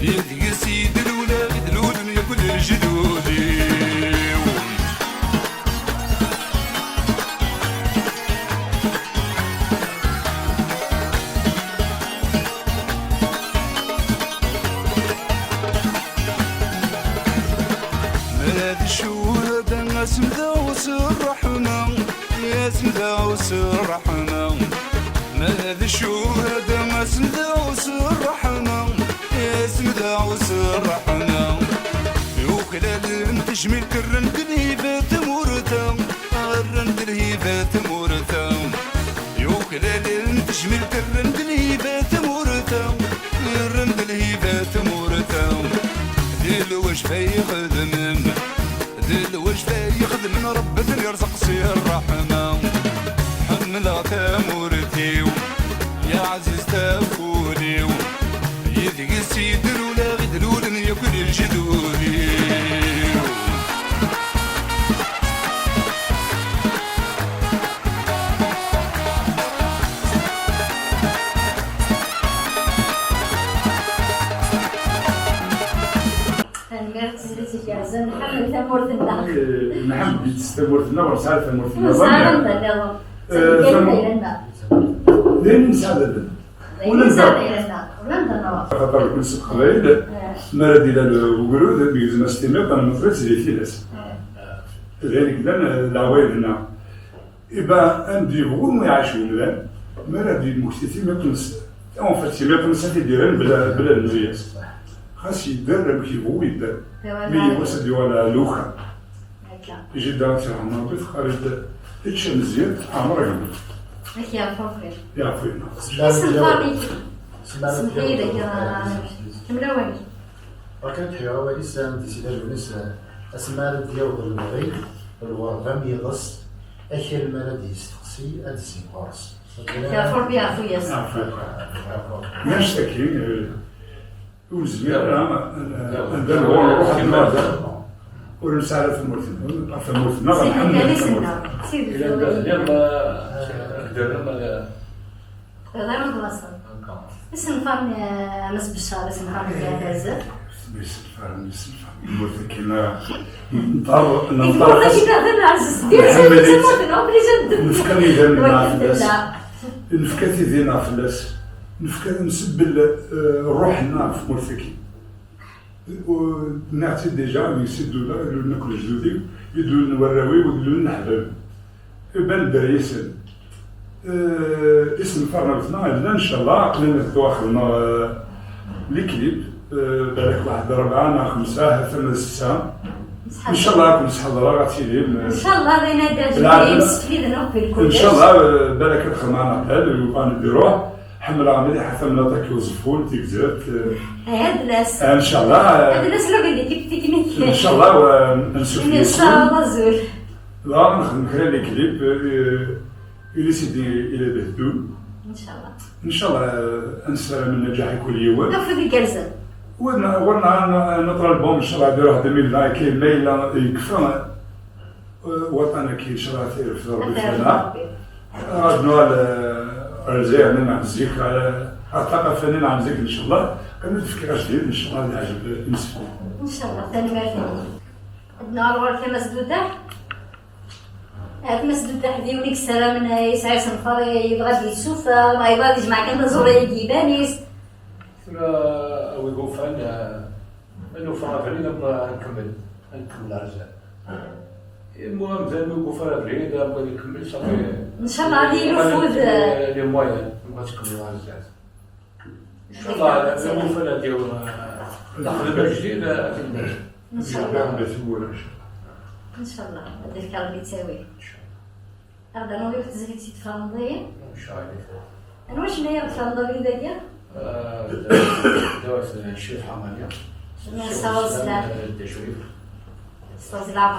deg-s i d-luleɣ, i d-lulen yakk lejdud-iw. Ma d ccuhada, asemdaw s ṛṛeḥma, asemdaw s ṛṛeḥma. Ma d ccuhada, asemdaw s ṛṛeḥma, asemdaw s ṛṛeḥma. Yuklalen tejmilt, rran-d lhiba tamurt-a, rran-d lhiba tamurt-a. Yuklalen tejmilt, rran-d lhiba tamurt-a, rran-d lhiba tamurt-a. Di lwajeb ay ixedmen, di lwajeb ay ixedmen, Rebbi ad ten-irẓeq si ṛṛeḥma. Ḥemmleɣ tamurt-iw, ya ɛziz tafuli-w, deg-s i d-luleɣ, i d-lulen yakk lejdud-iw. Tanemmirt, tizlit igerrzen. Nḥemmel tamurt-nneɣ. Eh, nḥemmel tamurt-nneɣ, ur nesɛi tamurt-nneɣ. Ur nesɛi ara nniḍen. Eh, tamurt-nneɣ. D ayen nesɛa d ayen. Ula d ayen nesɛa d ayen. Ula d ayen. Axaṭer nekk s Leqbayel, eh, mi ara d-ilal ugrud, negzem-as timiṭ, nmeṭṭer-itt di tilas. Eh. D ayen i yellan, eh, d leɛwayed-nneɣ. Iba, anda yebɣu iɛac umdan, mi ara d-yemmekti timiṭ-nnes, en fait, timiṭ-nnes ad t-id-irren bla, bla lemzeyya-s. Xas yedder amek yebɣu yedder. Mi yiwwas ad d-yuɣal ɣer lukan. Akka. Jida ad tt-yerḥem Rebbi teqqar-d, ečč amezyad, ɛmer agdud. Ak yeɛfu Rebbi. Yeɛfu-yaɣ. Isem lfami-k. Semmeḥ-iyi dagi, kemmel awal-ik. Akken ad d-ḥiɣ awal-is, am d-isila Yunes, asmi ara d-yaweḍ lemɣi, lɣerba am yiḍes, akal mi ara d-yesteqsi, ad d-zzin ɣur-s. Yeɛfu Rebbi, yeɛfu-yas. Yeɛfu. Yeɛfu. Mačči akken, eh, ur nezmir ara, eh, anda nruḥ, nruḥ ad nruḥ. Ur nesɛi ara tamurt-nneɣ, tamurt-nneɣ, seg nḥemmel tamurt-nneɣ. Seg anda tenniḍ, eh, ad k-d-rrem, eh, Teqqiḍ ara d laṣel. D'accord. Isenfaren, eh, Mass Beccar, isenfaren n At Ɛezzat. Isenfaren, isenfaren. Tmurt-agi, eh, nḍer, nḍer. Tmurt-agi, d ɛziz. Nefka idammen-nneɣ fell-as. Nefka tidi-nneɣ fell-as. Nefka, nsebbel, eh, ṛṛuḥ-nneɣ ɣef tmurt-agi. Nniɣ-tt-id déjà, deg-s i d-luleɣ, i d-lulen akk lejdud-iw, i d-lulen warraw-iw, i d-lulen leḥbab-iw. Iban dderya-sen. Eh, isenfaren-nneɣ llan, ncallah, aql-i ad dduɣ ad xedmeɣ, eh, les clips, eh, balak waḥed rebɛa neɣ xemsa, ha-t-an d setta. Ncallah ad ken-sḥeḍreɣ, ad tilim, eh, ncallah, d ayen ad d-ɛejben yimsefliden akk di kullec. Ncallah, eh, balak ad xedmeɣ un appel, yuɣal ad iruḥ. Ḥemmleɣ mliḥ tamnaḍt-agi uẓeffun, tigzert, eh. Aya d las. Eh, ncallah, eh, ad d-nas la belle équipe technique. Ncallah, eh, ad nsufeg yes-wen. Ncallah, azul. Dɣa ad nexdem kra n les clips, eh, il est, il est de tout. Ncallah. Ncallah, eh, ad nessaram nnaǧaḥ i kul yiwen. Afud igerrzen. Ɣur-neɣ, ɣur-neɣ, eh, notre album, ncallah, ad iruḥ deux mille vingt, ma yella yekfa. Waṭan-agi, ncallah, ad t-irfed Rebbi fell-aneɣ. Ad nuɣal, eh, ar Lezzayer-nni n zik, eh, ar ṭṭaqa-nni n zik, ncallah. Kan ad d-fkeɣ ajdid, ncallah, ad yeɛjeb imsefliden. Ncallah, tanemmirt-nnek. Ad nuɣal ɣur-k a Mass Dudaḥ. Ahat Mass Dudaḥ d yiwen i yessaramen, eh, yesɛa isenfar, eh, yebɣa ad d-yessufeɣ, neɣ yebɣa ad yejmeɛ kan taẓuri deg yiman-is. Tura, a wi yufan, eh, ma nufa abrid, ad nkemmel, ad nkemmel ar zdat. Imi amdan mi yufa abrid, ad nkemmel, ṣafi. Ncallah, ad yili ufud. Les moyens, ad nkemmel ar zdat. Ncallah, ma nufa ad yaweḍ, eh, lexdem ajdid, eh, ad t-nmel. Ncallah. Ncallah, ad d-yefk Rebbi ttawil. Ncallah. Ad d-naweḍ yiwet tezlit i tferneḍ-iyi? Anwa acennay i ɣ-d-tferneḍ abrid-agi? Ah, d, d, d Ccix Ḥamani. Nessaweḍ sslam. D Ccix. Nessaweḍ sslam.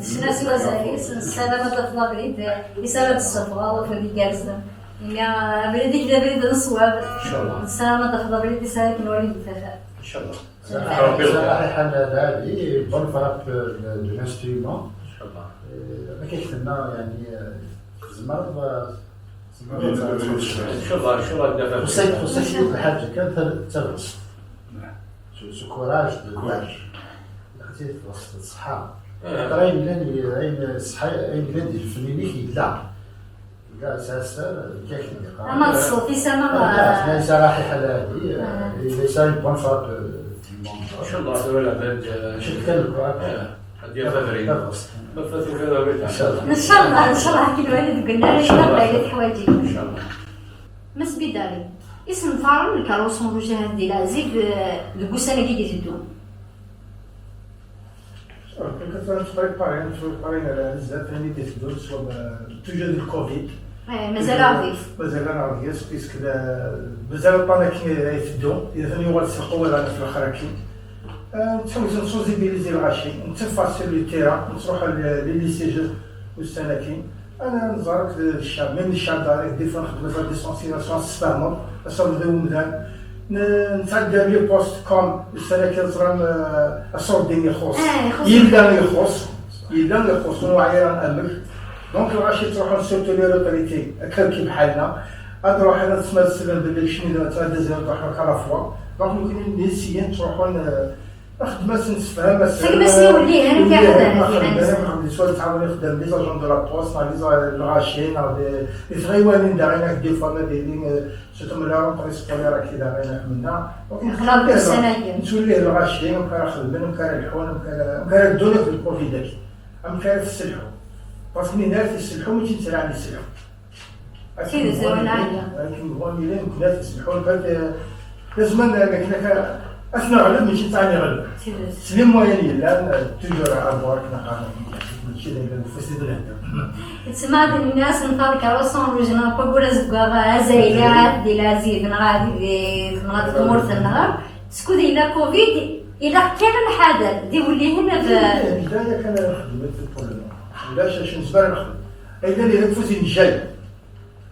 Sslam-as wazal-is, sslam ad tafeḍ abrid, is ara d-tessufɣeḍ, afud igerrzen. Imi abrid-ik d abrid n ṣṣwab. Ncallah. Sslam ad tafeḍ abrid is ara k-nwali di tafat. Ncallah. Rebbi. Saḥiḥa lɛali, bonne frappe de, de l'instrument. Ncallah. Euh, amek ak tenna, yani, euh, tzemreḍ, euh, tzemreḍ ad txedmeḍ. Ncallah, ncallah, d afat. Xuṣṣak, xuṣṣak yiwet lḥaǧa kan, ta-, tabɣest. Naam. Ce, ce courage de, courage. Ilaq ad tili tebɣest d ṣṣeḥḥa. Ah. Xaṭer ayen llan, ayen ṣṣeḥḥa, ayen llan di lfen-inek yella. Illa, sɛiɣ sser, nekk ak-t-id-iqqar. Ama d ṣṣut-is, ama d... Ah, laysa raḥiḥa lɛali, ah, laysa une bonne frappe, euh, du monde. Ncallah, tura leɛbad, euh, cekk kan lkura. Ah, ad d-yaf abrid. Tabɣest. Ma tufiḍ abrid. Ncallah. Ncallah, ncallah, akken wali deg unnar, ncallah, ncallah, teḥwaǧ-ik. Ncallah. Mass Bidari, isenfaren n lkarus n Rouge Ahat di Leɛzib, euh, deg ussan-agi i iteddu. Rebbi, atan nettprépari, nettprépari ar zdat, ayen i d-iteddun swab, euh, toujours d le covid. Eh, mazal-aɣ deg-s. Mazal-aɣ deg-s, puisque la, mazal aṭṭan akken ay iteddu, atan yuɣal s lqewwa daɣen ɣef lexxer-agi. Euh, nettḥewwes ad nsensibiliser lɣaci, netteffeɣ sur le terrain, nettruḥ ar les, les lycées ussan-agi. Ana neẓra-k d ccab, même ccab daɣen, des fois nxeddem la distanciation, ad tessfehmeḍ, ad tafeḍ d umdan. N-, nettɛeddi ar les postes comme ussan-agi ẓran, euh, aṣurdi ixuṣ. Ah, ixuṣ. Yella ixuṣ, yella ixuṣ, ur neɛya ara amek. Donc lɣaci ttruḥun surtout les retraités, akka ki bḥalna. Ad ruḥen ad smaslen belli keččini d retraité, ad ruḥen à la fois. Donc nekkni nessayer ttruḥun, euh, Xdem-asen, sefham-asen. Xdem-asen iwellihen, amek ara xedmen, amek ara xedmen, swa tettɛawen ixeddam, les agents de la poste, neɣ les, lɣaci, neɣ d, d tɣiwanin daɣen, ak d-ifan ad ilin, eh, surtout melmi ara préscolaire, ak daɣen, ak menna. Donc, nettwellih lɣaci, amek ara xedmen, amek ara lḥun, amek ara, amek ara ddun akked le covid-agi. Amek ara tesselḥu. Parce que mi ara tesselḥu, mačči d netta ara yesselḥu. Tidet, wala ɛya. Akken bɣan yili, nekkni ad t-sselḥun, ad, lazem ad, akken akka, ad t-neɣleb, mačči d ta ad neɣleb. Tidet. S les moyens yellan, toujours à avoir, akken qqaren, mačči d ayen ufus i d-nehder. Tsemma d lnas n taḍkara sans rouge, neɣ waggur azeggaɣ, azayli, ɛad di Leɛzib, neɣ ɛad di temnaḍt n tmurt-nneɣ. Skud yella covid, ilaq kan ad nḥader, d iwellihen ad... Bdaya kan ara nxeddem, pour le moment. Ulac acu nezmer ad nexdem. Ayla n ufus injay.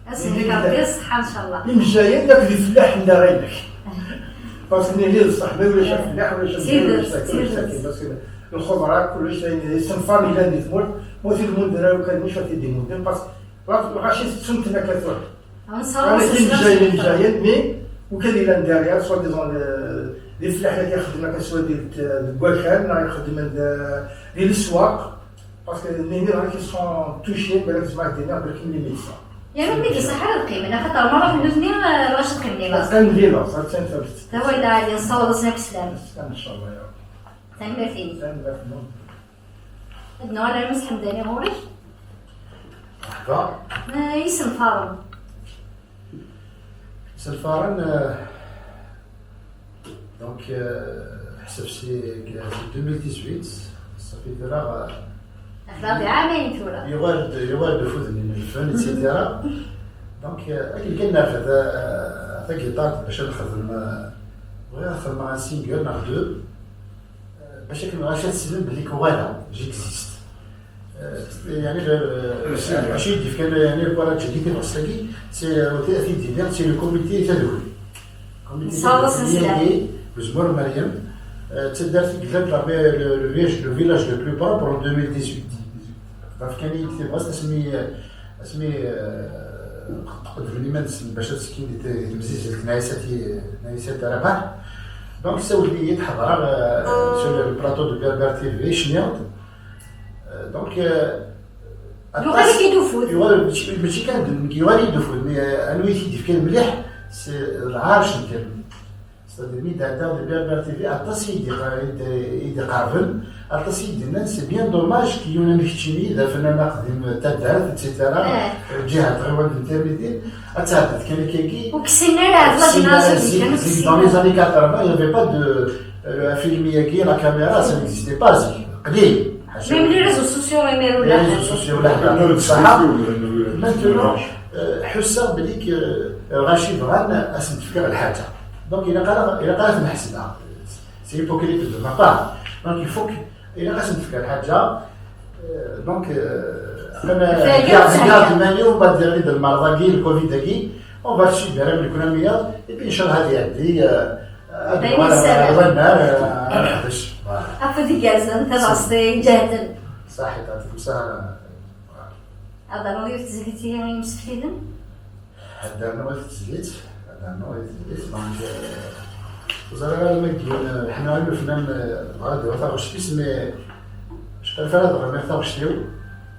Ad s-nefk Rebbi ṣṣeḥḥa, ncallah. Imejjayen akked ifellaḥen d aɣilak. Parce que nini d ṣṣeḥ, ma ulac afellaḥ, ulac amejjay, ulac sakki, ulac sakki. Parce que lxeḍra, kullec, ayen, isenfaren yellan di tmurt, ma ur t-id-munden ara, lukan mačči ad t-id-imunden, parce que lɣaci tettunt-ten akka tura. Ala imejjayen, imejjayen, mais lukan yellan derrière, soi-disant, d ifellaḥen akka ixeddmen akka, soit di, deg wakal, neɣ ixeddmen d, di leswaq, Parce que les migrants qui sont touchés, balak tzemreḍ ad d-tiniḍ belli les médecins. Yerna mi d-iṣaḥ ara d-qqimen, axaṭer ma ruḥen nutni, eh, lɣaci ad qqimen i laẓ. Ad qqimen di laẓ, ad ttun tabet. D awal lɛali, nessaweḍ-asen akk sslam. Sslam, ncallah, ya Rabbi. Tanemmirt-inek. Tanemmirt-nwen. Ad nuɣal ar Mass Ḥemdani ɣur-k. Merḥba. Eh, isenfaren. Isenfaren, euh, donc, euh, ḥseb si, si deux mille dix-huit, ça fait tura, euh, Hḍer di ɛamayen tura. Yuɣal-d, yuɣal-d ufud-nni n lfen, et cetera. Donc, euh, akken kan nerfed, euh, tagiṭart bac ad nexdem, euh, bɣiɣ ad xedmeɣ un single neɣ deux. Bac akken lɣaci ad ssnen belli que voilà, j'existe. Euh, yeɛni, euh, acu i d-yefkan, yeɛni, voilà, ǧǧan-iyi tabɣest-agi, c'est, euh, ad t-id-iniɣ, c'est le comité Tadukli. Comité Tadukli, Uzemmur Meryem, euh, d taddart i yellan parmi le, le village, le village le plus propre en deux mille dix-huit. Fkan-iyi-d tabɣest asmi, euh, Asmi, euh, qeddmen iman-nsen bac ad ttekkin di t-, di temzizzelt n Ɛisa Ti-, n Ɛisa Rabaḥ. Donc, sawlen-iyi-d, ḥeḍreɣ, euh, sur le plateau de Berbère T V, cniɣ-d. Euh, donc, euh, yuɣal-ik-id ufud. Yuɣal, mačči, mačči kan d nekk, yuɣal-iyi-d ufud, mais, euh, anwa i t-id-yefkan mliḥ, c'est lɛerc n Tirmit. C'est-à-dire, mi d-ɛeddaɣ di Berbère T V, aṭas i yi-d-iqa-, i d-, i d-iqerben, aṭas i yi-d-nnan, c'est bien dommage que yiwen am keččini, d afennan aqdim n taddart, et cetera, eh, lǧiha n tɣiwant n Tirmit, ad tɛeddiḍ kan akkagi. Ur k-ssinen ara, ur k-ssinen ara, zik, zik, dans les années quatre-vingts, il y avait pas de, euh, afilmi-agi, la caméra, ça n'existait pas, zik. Qlil. Même les réseaux sociaux, même les réseaux sociaux, la, la, la, la, la. Maintenant, euh, ḥusseɣ belli que, euh, lɣaci bɣan ad sen-d-fkeɣ lḥaǧa. Donc, ilaq ara, ilaq ara ten-ḥesbeɣ. C'est hypocrite de ma part. Donc, il faut que, ilaq ad sen-d-fkeɣ lḥaǧa. Euh, donc, euh, aql-aɣ, aql-aɣ d mani, on va dire, d lmerḍ-agi, le covid-agi, on va subir, am nekni am wiyaḍ, et puis, inchallah, ad iɛeddi, euh, ad nuɣal ar wannar, euh, ad neḥdec. Voilà. Afud igerrzen, tabɣest iǧehden. Saḥit, yeɛṭik ṣṣeḥḥa. Voilà. Ad d-ternuḍ yiwet tezlit i yimsefliden? Ad d-rnuɣ yiwet tezlit, ad d-rnuɣ yiwet tezlit, donc, euh, ur ẓriɣ ara ma deg yiwen, euh, ḥniɣ i lufennan, euh, bɣiɣ ad d-awiɣ taɣect-is, mais je préfère ad ɣenniɣ taɣect-iw,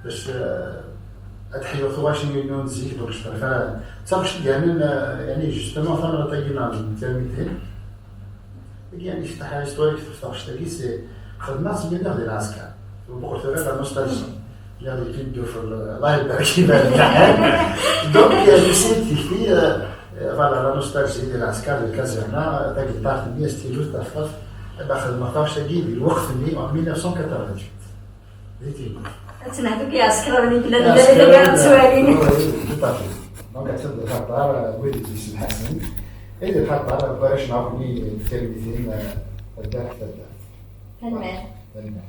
bac, euh, ad ḥyuɣ tuɣacin-inu n zik, donc je préfère ad, d taɣect i d-yernan, euh, yani, justement, tamnaḍt-agi n Tirmit-in. Dagi, yani, cṭaḥ histoire, taɣect-agi, c'est, xedmeɣ-tt mi lliɣ di lɛesker. Ubuqel tura la nostalgie. Lliɣ di Pinduf, Allah ibarek, ibarek lḥal. Donc, euh, j'essaie de tikti, euh, euh, voilà, la nostalgie di lɛesker, di lkazirna, tagiṭart-nni, stylo, tafat. Ad xedmeɣ taɣect-agi di lweqt-nni, en mille neuf cent quatre-vingt-huit. Di Tigo. Ad tenhdu deg iɛsekṛen i yellan di taggara n tswalin. Oui, oui, tout à fait. Donc, ad tebdu lxaṭer, euh, wid i d-yesselḥasen. I d lxaṭer, warrac n ɛuqmi, d tirmitin, euh, taddart, taddart. Tanemmirt. Tanemmirt.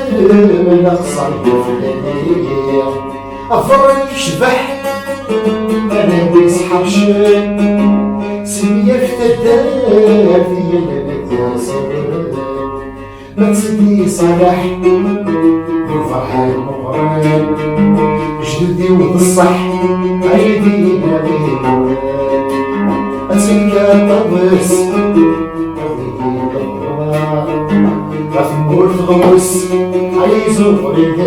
Leqṣer yuflali, aferran yecbeḥ, anaw-is ḥercen, s myaf taddart, yal amedya ṣewren. Ma d Sidi Ṣaleḥ, d lferḥ n Meɣres, jded-iw d ṣṣeḥ, ay d-yellan. Ad tenker ṭṭawes, ɣef tmurt ɣer-s, ay zuɣer i d-,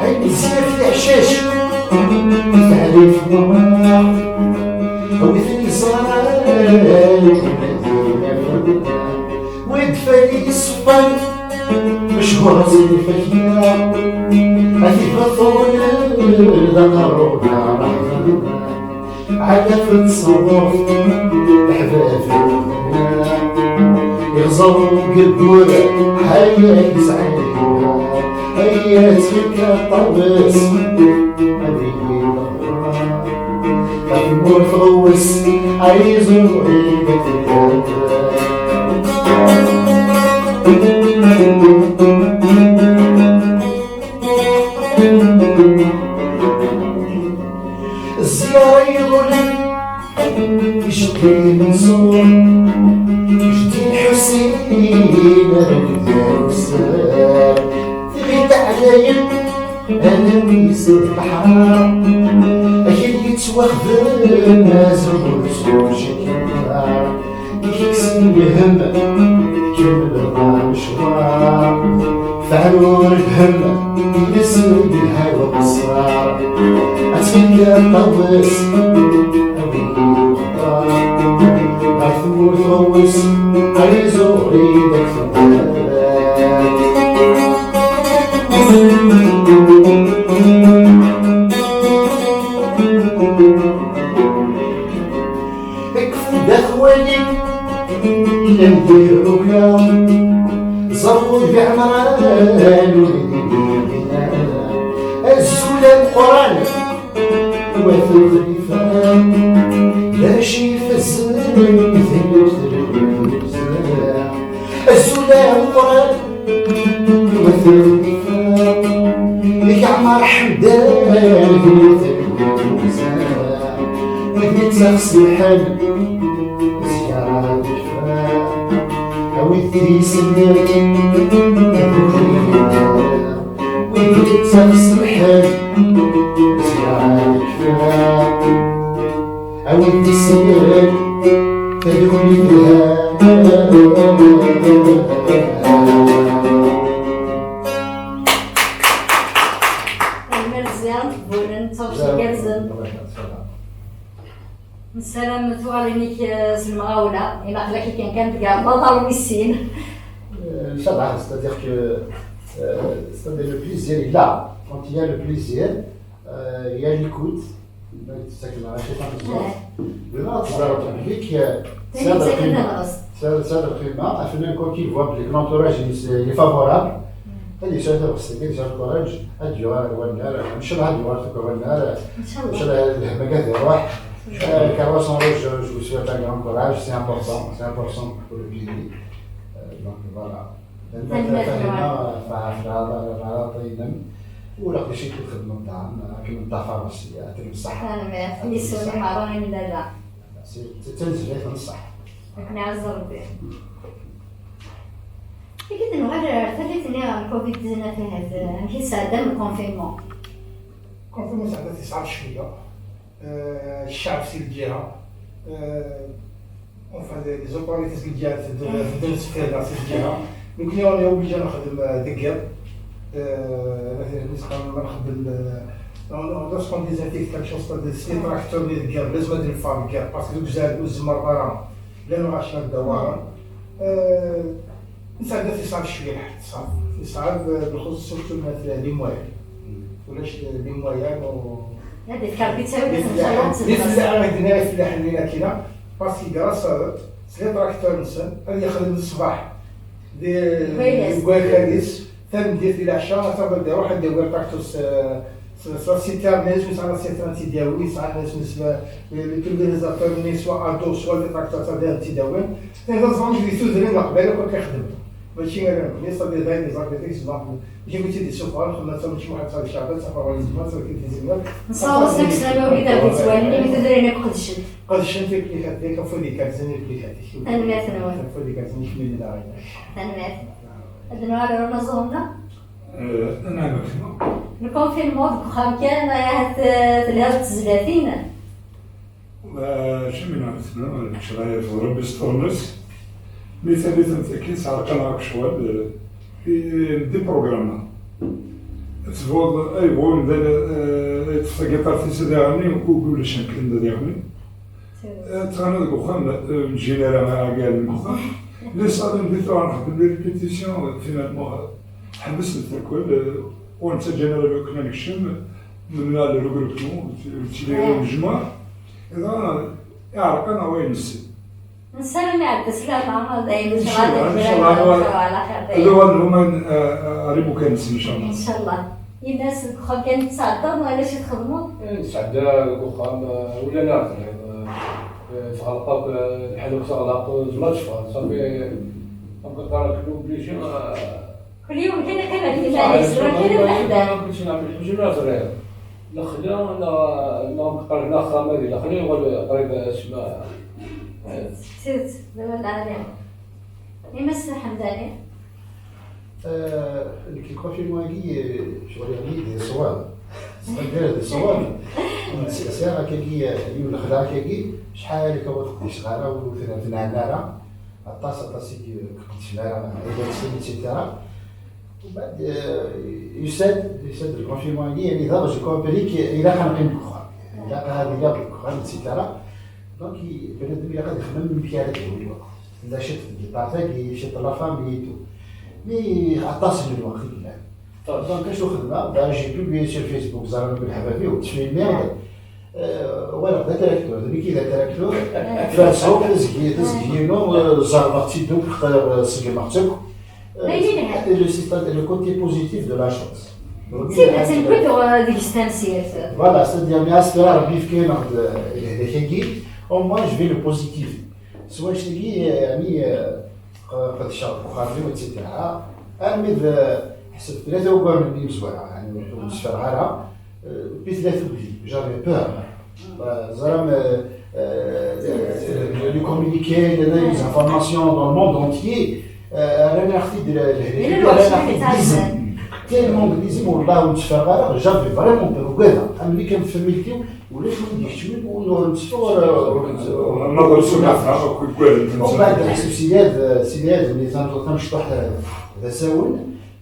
ay mezzaf tiḥcac, teɛrif nneɣ, a wi ten-yeẓran, wid fali yeṣfan, mechur ẓid ifakya, a t-ibeṭṭun d aqerru d aṛeḥman. Ɛlaf n tṣerruft, leḥbab n lmedna, iɣẓer deg wur, ḥaya yesɛa lḥila, aya ttfekka ṭṭawes, a wigi ɣef tmurt ɣewwes, ay zuɣ-i d Zziɣ iḍulen, jeddi Menṣur, jeddi Lḥusin, Lḥusin, tiɣi d ɛlayen, anaw-is d leḥrar, akal yettwaxdem azrem s ucekrar. Ikes lhem, kemmel amecwar. Teɛrur lhem, iles yelha uqeṣṣar. Ad tenker ṭṭawes, a win yuqeṭṭar. Ɣer tmurt ɣewwes, ay zuɣ-i d ak-tebɛed. Kfu-d axwali, llan di rruya, ẓerrud bi Ɛemran, ur d-ibin ara. Azul ameqqran, wa tuɣ ifan, d acu ifazen, d yiwet n lmizan. Azul ameqqran, Yeɛmer Ḥemdan, d netta xs lḥal, ziyara d lfal. A wid d iselman, wid netta xs lḥal, ziyara d lfal. A wid d iselman, tadukli telha. Tanemmirt ziɣen, tburen d taɣect igerrzen. Nessaram tuɣalin-ik, eh, s lemɣawla, ilaq-ak kan kan tgerrdeḍ ar wis sin. Euh, Inch'Allah, c'est-à-dire que, euh, c'est-à-dire le plaisir est là. Quand il y a le plaisir, euh, il y a l'écoute. Dima teẓriḍ belli tesɛiḍ lqima, tesɛiḍ lqima, afennan, quand il voit belli l'entourage il est favorable, ad yesɛu tabɣest-agi, ad yesɛu lkuṛaǧ, ad d-yuɣal ar wannar, ncallah ad d-yuɣal tukkra wannar, ncallah lhemm-agi ad iṛuḥ. Euh, Carrosse en Rouge, je vous souhaite un grand courage, c'est important, c'est important pour le pays. Euh, donc voilà. Tanemmirt. Fahima, Fahima, Fahima, ur aql-aɣ i txedmeḍ dan, akken nṭafar aussi, yeɛṭik ṣṣeḥḥa. Tanemmirt. Yessulim merra i nella da. D tanezlayt n ṣṣeḥ. Ad ken-iɛezz Rebbi. Igi d-nuɣal ar tallit-nni n covid dix-neuf, ahat, amek i tesɛeddam le confinement? Confinement sɛeddat yesɛa cwiya. Euh, ccɛeb si lǧiha, euh, enfin, les, les autorités si lǧiha, teddun, teddun sfir-nneɣ si lǧiha. Nekkni, on est obligé ad nexdem, euh, deg yiḍ. Euh, مثلا, nizqan ma nxeddem, euh, on, on doit se prendre des infections, c'est-à-dire, si les tracteurs-nni deg yiḍ, lazem ad neffeɣ deg yiḍ, parce que deg uzal ur tzemreḍ ara, la lɣaci ad dawaren. Euh, Nesɛedda tiṣɛab cwiya lḥal, tiṣɛab, tiṣɛab, euh, bxuṣuṣ surtout les moyens. Ulac les moyens, u- Ad ifk Rebbi ttawil, les, ncallah, les, les, les, les, les, les, parce que grâce à eux, s les tracteurs-nsen, ad yexdem ṣṣbeḥ di, deg wakal-is, tameddit di leɛca, ata ad iruḥ ad d-yawi tracteur s, s Sɛa sittar-nni, sɛa sittar n tiddawin, sɛa ass n les pulvérisateurs-nni, soit Ado, soit les tractateurs n tiddawin. Tayda ẓran di tudrin n Leqbayel akk akka xedmen. Mačči ala nekni, ça des années des architectes, mačči wi tt-id-issufɣen, xedmen-tt mačči waḥed, ttafeɣ ɣer yezma, ttafeɣ ɣer yezma. Nessaweḍ-as lmeslama i wid aɣ-d-yettwalin, imi tudrin akk qedcent. Qedcent i plikat-ik, afud igerrzen i plikat-ik. Tanemmirt-nwen. Afud igerrzen i kemmini daɣen. Tanemmirt. Ad nuɣal ɣer unaẓur-nneɣ. Eh, anɛam a gma. Lkonfinmu deg uxxam kan, ahat, eh, telhiḍ d tezlatin. Acimi neɣ tezlatin, kečč la yeẓra Rebbi s tuɣmas. Mi tallit am tagi, sɛerqan ɣer ccɣel, eh, i, di programma. Tebɣuḍ, ay, bɣu mdal, eh, yeṭṭef tagiṭart-is ad iɣenni, ur ulac akken ad iɣenni. Eh, ttɣenni deg uxxam, eh, ur neǧǧin ara agal deg uxxam. Les salons di tura nxeddem les répétitions, eh, finalement, eh, ḥbesent akk, eh, ur nettaǧǧa ara lukan ad nekcem, nemneɛ le regroupement, ur ttili ara mejmuɛ. Dɣa, iɛreq-aneɣ wayen nessen. Nessaram iɛedda s lameɛna, dayen, inchallah, inchallah, inchallah, ala xir, dayen. Ad uɣalen huma, eh, eh, ar imukan-nsen, inchallah. Inchallah. Yemma-s deg uxxam kan i tesɛeddaḍ, neɣ ala acu txedmeḍ? Eh, nesɛedda deg uxxam, eh, ula neɣ tebɣiḍ, eh, eh, tɣelqeḍ, eh, lḥala akk teɣleq, eh, tzemreḍ teffɣeḍ, ṣafi, eh, am qeddar akk obligé, eh, كل يوم كان كما في المال يسوى كان وحده. كنت نعمل حجم صغير. الخلا، لا، لا، قريب، لا، خام هذه، الخلا يقول قريب اسماء. Tidet, d awal lɛali. Yemma-s Ḥemdani. Eh, nekk lkonfinmu-agi, eh, ccɣel-agi d ṣṣwab. Sɛiɣ d ṣṣwab. Sɛiɣ akkagi, eh, yiwen lexla akkagi, acḥal akka ur qdiceɣ ara, ur ten-, ur ten-ɛenni ara. Aṭas, aṭas i k-, k-qedcen ara, ayla-nsen, et cetera. Umbeɛd, eh, yusa-d, yusa-d lkonfinmu-agi, yani, daɣ, j'ai compris que ilaq ad neqqim deg uxxam. Ilaq ad iliɣ deg uxxam, et cetera. Donc, i-, bnadem ilaq ad ixemmem amek ara d-yawi lweqt. Tella ciṭ tgiṭart-agi, ciṭ la famille et tout. Mais aṭas n lweqt i yellan. Donc, acu xedmeɣ? Ben, j'ai publié sur Facebook, ẓran akk leḥbab-iw, ttfilmiɣ-d. Eh, uɣaleɣ d atraktur, d nekk i d atraktur. Ferseɣ, d azgi, d azgi-inu, eh, zerbeɣ-tt-id akk, eh, ṣeggmeɣ-tt akk. Eh, le, c'est le côté positif de la chose. D tidet, nekk deg-s tamsirt. Voilà, c'est-à-dire, mi as-tura Rebbi yefka-aneɣ-d, eh, lehlak-agi, au moins, je vais le positif. S wanect-agi, eh, yani, eh, q-, qedceɣ deg uxxam-iw, et cetera. Armi d, eh, ḥseb tlata wagguren-nni yemezwara, yani, ur tteffreɣ ara. Eh, puis tlata wagdi, j'avais peur. Eh, ẓram, eh, eh, les communiqués, les, les informations dans le monde entier, eh, rran-aɣ-t-id, le, le, rran-aɣ-t-id d izem. Tellement d izem, wallah, ur tteffreɣ ara, j'avais vraiment peur, ugadeɣ. Am nekk am tfamilt-iw, ulac win d-ikeččmen, ur, ur netteffeɣ ara, ur netteffeɣ. Umbeɛd, ḥseb s yad, s yad, nizam tamecṭuḥt, eh, d asawen.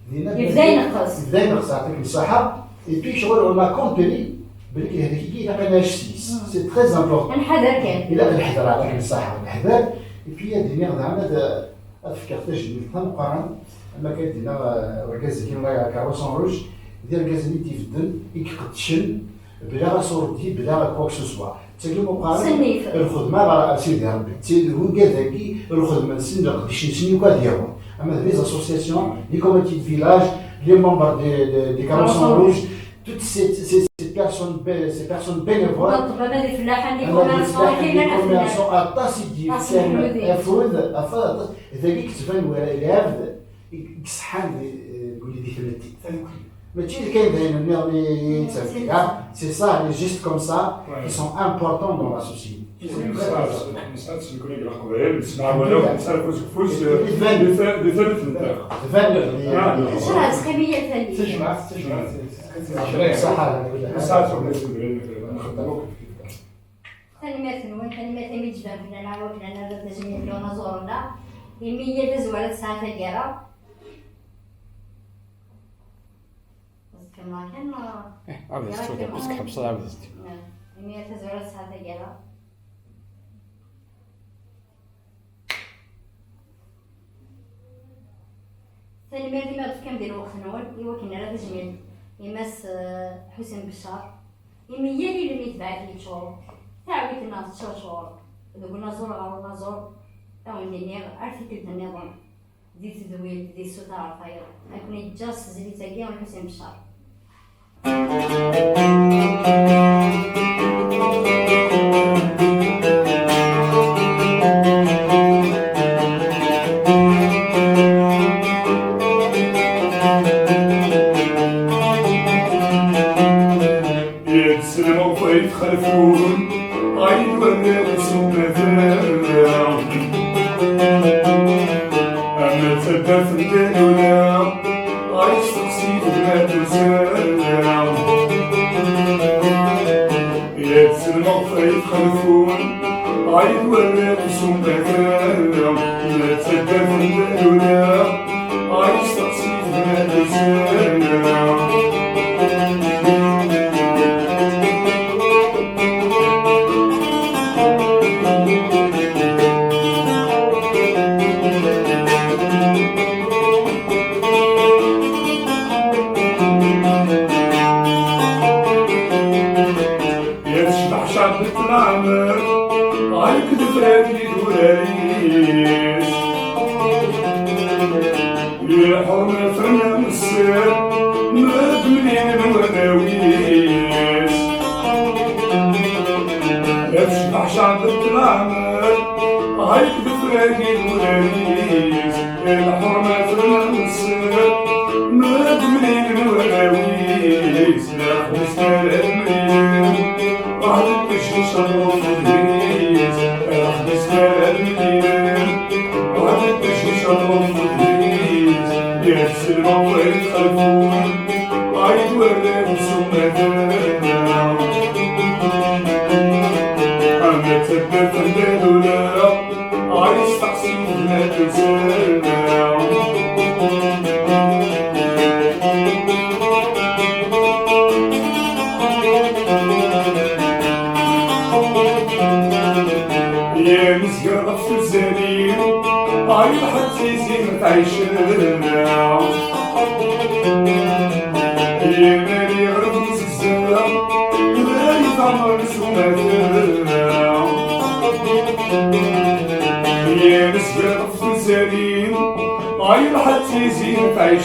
Dinna yebda ineqqes. Yebda ineqqes, yeɛṭik ṣṣeḥḥa. Et puis, ccɣel, on a compris belli lehlak-agi ilaq ad nɛic s-yes. C'est très important. Ad nḥader kan. Ilaq ad neḥder, yeɛṭik ṣṣeḥḥa, ad neḥder. Et puis, ad iniɣ daɣen ad, ad fkeɣ tajmilt tameqqrant, am akka d-yenna, eh, urgaz-agi, Allah yerḥem, Carlos Rouge, d irgazen i d-ibedden, i iqeddcen, bla asurdi, bla quoi que ce soit. Ttagi meqqaren lxedma ɣer Sidi Rebbi. Wigad-agi, lxedma-nsen, leqdic-nsen, yugi ad yawen. Ama d les associations, les comités de village, les membres des, des, des Carrossons Rouges, toutes ces, ces, ces personnes bé-, ces personnes bénévoles. Ama d les commerçants, aṭas i d-yefkan afud, afud, aṭas. Dagi yettban wara lɛebd i, i iṣeḥḥan di, eh, deg wid i d-itmetti. Mačči d kan d ayen nniḍen i, i d-ttafti, ha? C'est ça, les gestes comme ça, qui sont importants dans la société. Nesɛa-tt, nesɛa-tt nekkni deg Leqbayel, nesɛa wala, nesɛa afus deg ufus, eh, di ta-, di tallit n ṭṭiq. Tban. Ah, d tajmaɛt, d tajmaɛt. Ṣaḥa. Nesɛa-tt, nesɛa-tt. Tanemmirt-nwen, tanemmirt imi d-tejbam fell-aneɣ, i wakken ad nerr tajmilt i unaẓur-nneɣ, imi yal tazwara tesɛa taggara. Ad tkemmleḍ kan, neɣ? Eh, ad tkemmleḍ. Imi yal tazwara tesɛa taggara. Tanemmirt imi ɣ-d-tefkam di lweqt-nwen i wakken nerr tajmilt i Mass, eh, Ḥusen Beccar, imi yal ilem i tebɛet yeččur, taɛwit-nneɣ teččurčur deg unaẓur ɣer unaẓur, ad wen-d-iniɣ ar tikkelt nniḍen, di tedwilt, di tsuta ɣer tayeḍ, ad ken-yeǧǧ s tezlit-agi n Ḥusen Beccar. Yetselmeɣ fayt xelfun, ay d-werriɣ s umata. Ama d taddart n Dalula, ay steqsi gma d uzal. Yetselmeɣ fayt xelfun, ay d-werriɣ s umata. Ama d taddart n Dalula, ay steqsi gma d uzal. Yecbeḥ Caɛbet Lɛmer, ɣer-k d Fradi d urar-is. Lḥerma trennu sser, mad mlilen warraw-is. Yecbeḥ Caɛbet Lɛmer, ɣer-k d Fradi d urar-is. Lḥerma trennu sser, mad mlilen warraw-is. Lexmis ara d-mlilen, waḥed n tejjic ad ruḥ udlis. Lexmis ara d-mlilen, waḥed n tejjic ad ruḥ udlis. Yetselmeɣ fayt xelfun, ay d-werriɣ s umata. Ama d taddart n Dalula, ay steqsi gma d uzal. Yemzger ɣef tuzzalin, ay lḥeǧ Tizi n Tɛict. Yemali ɣer umzegzer, ay tamar s umata. Yemzger ɣef tuzzalin, ay lḥeǧ Tizi n Tɛict.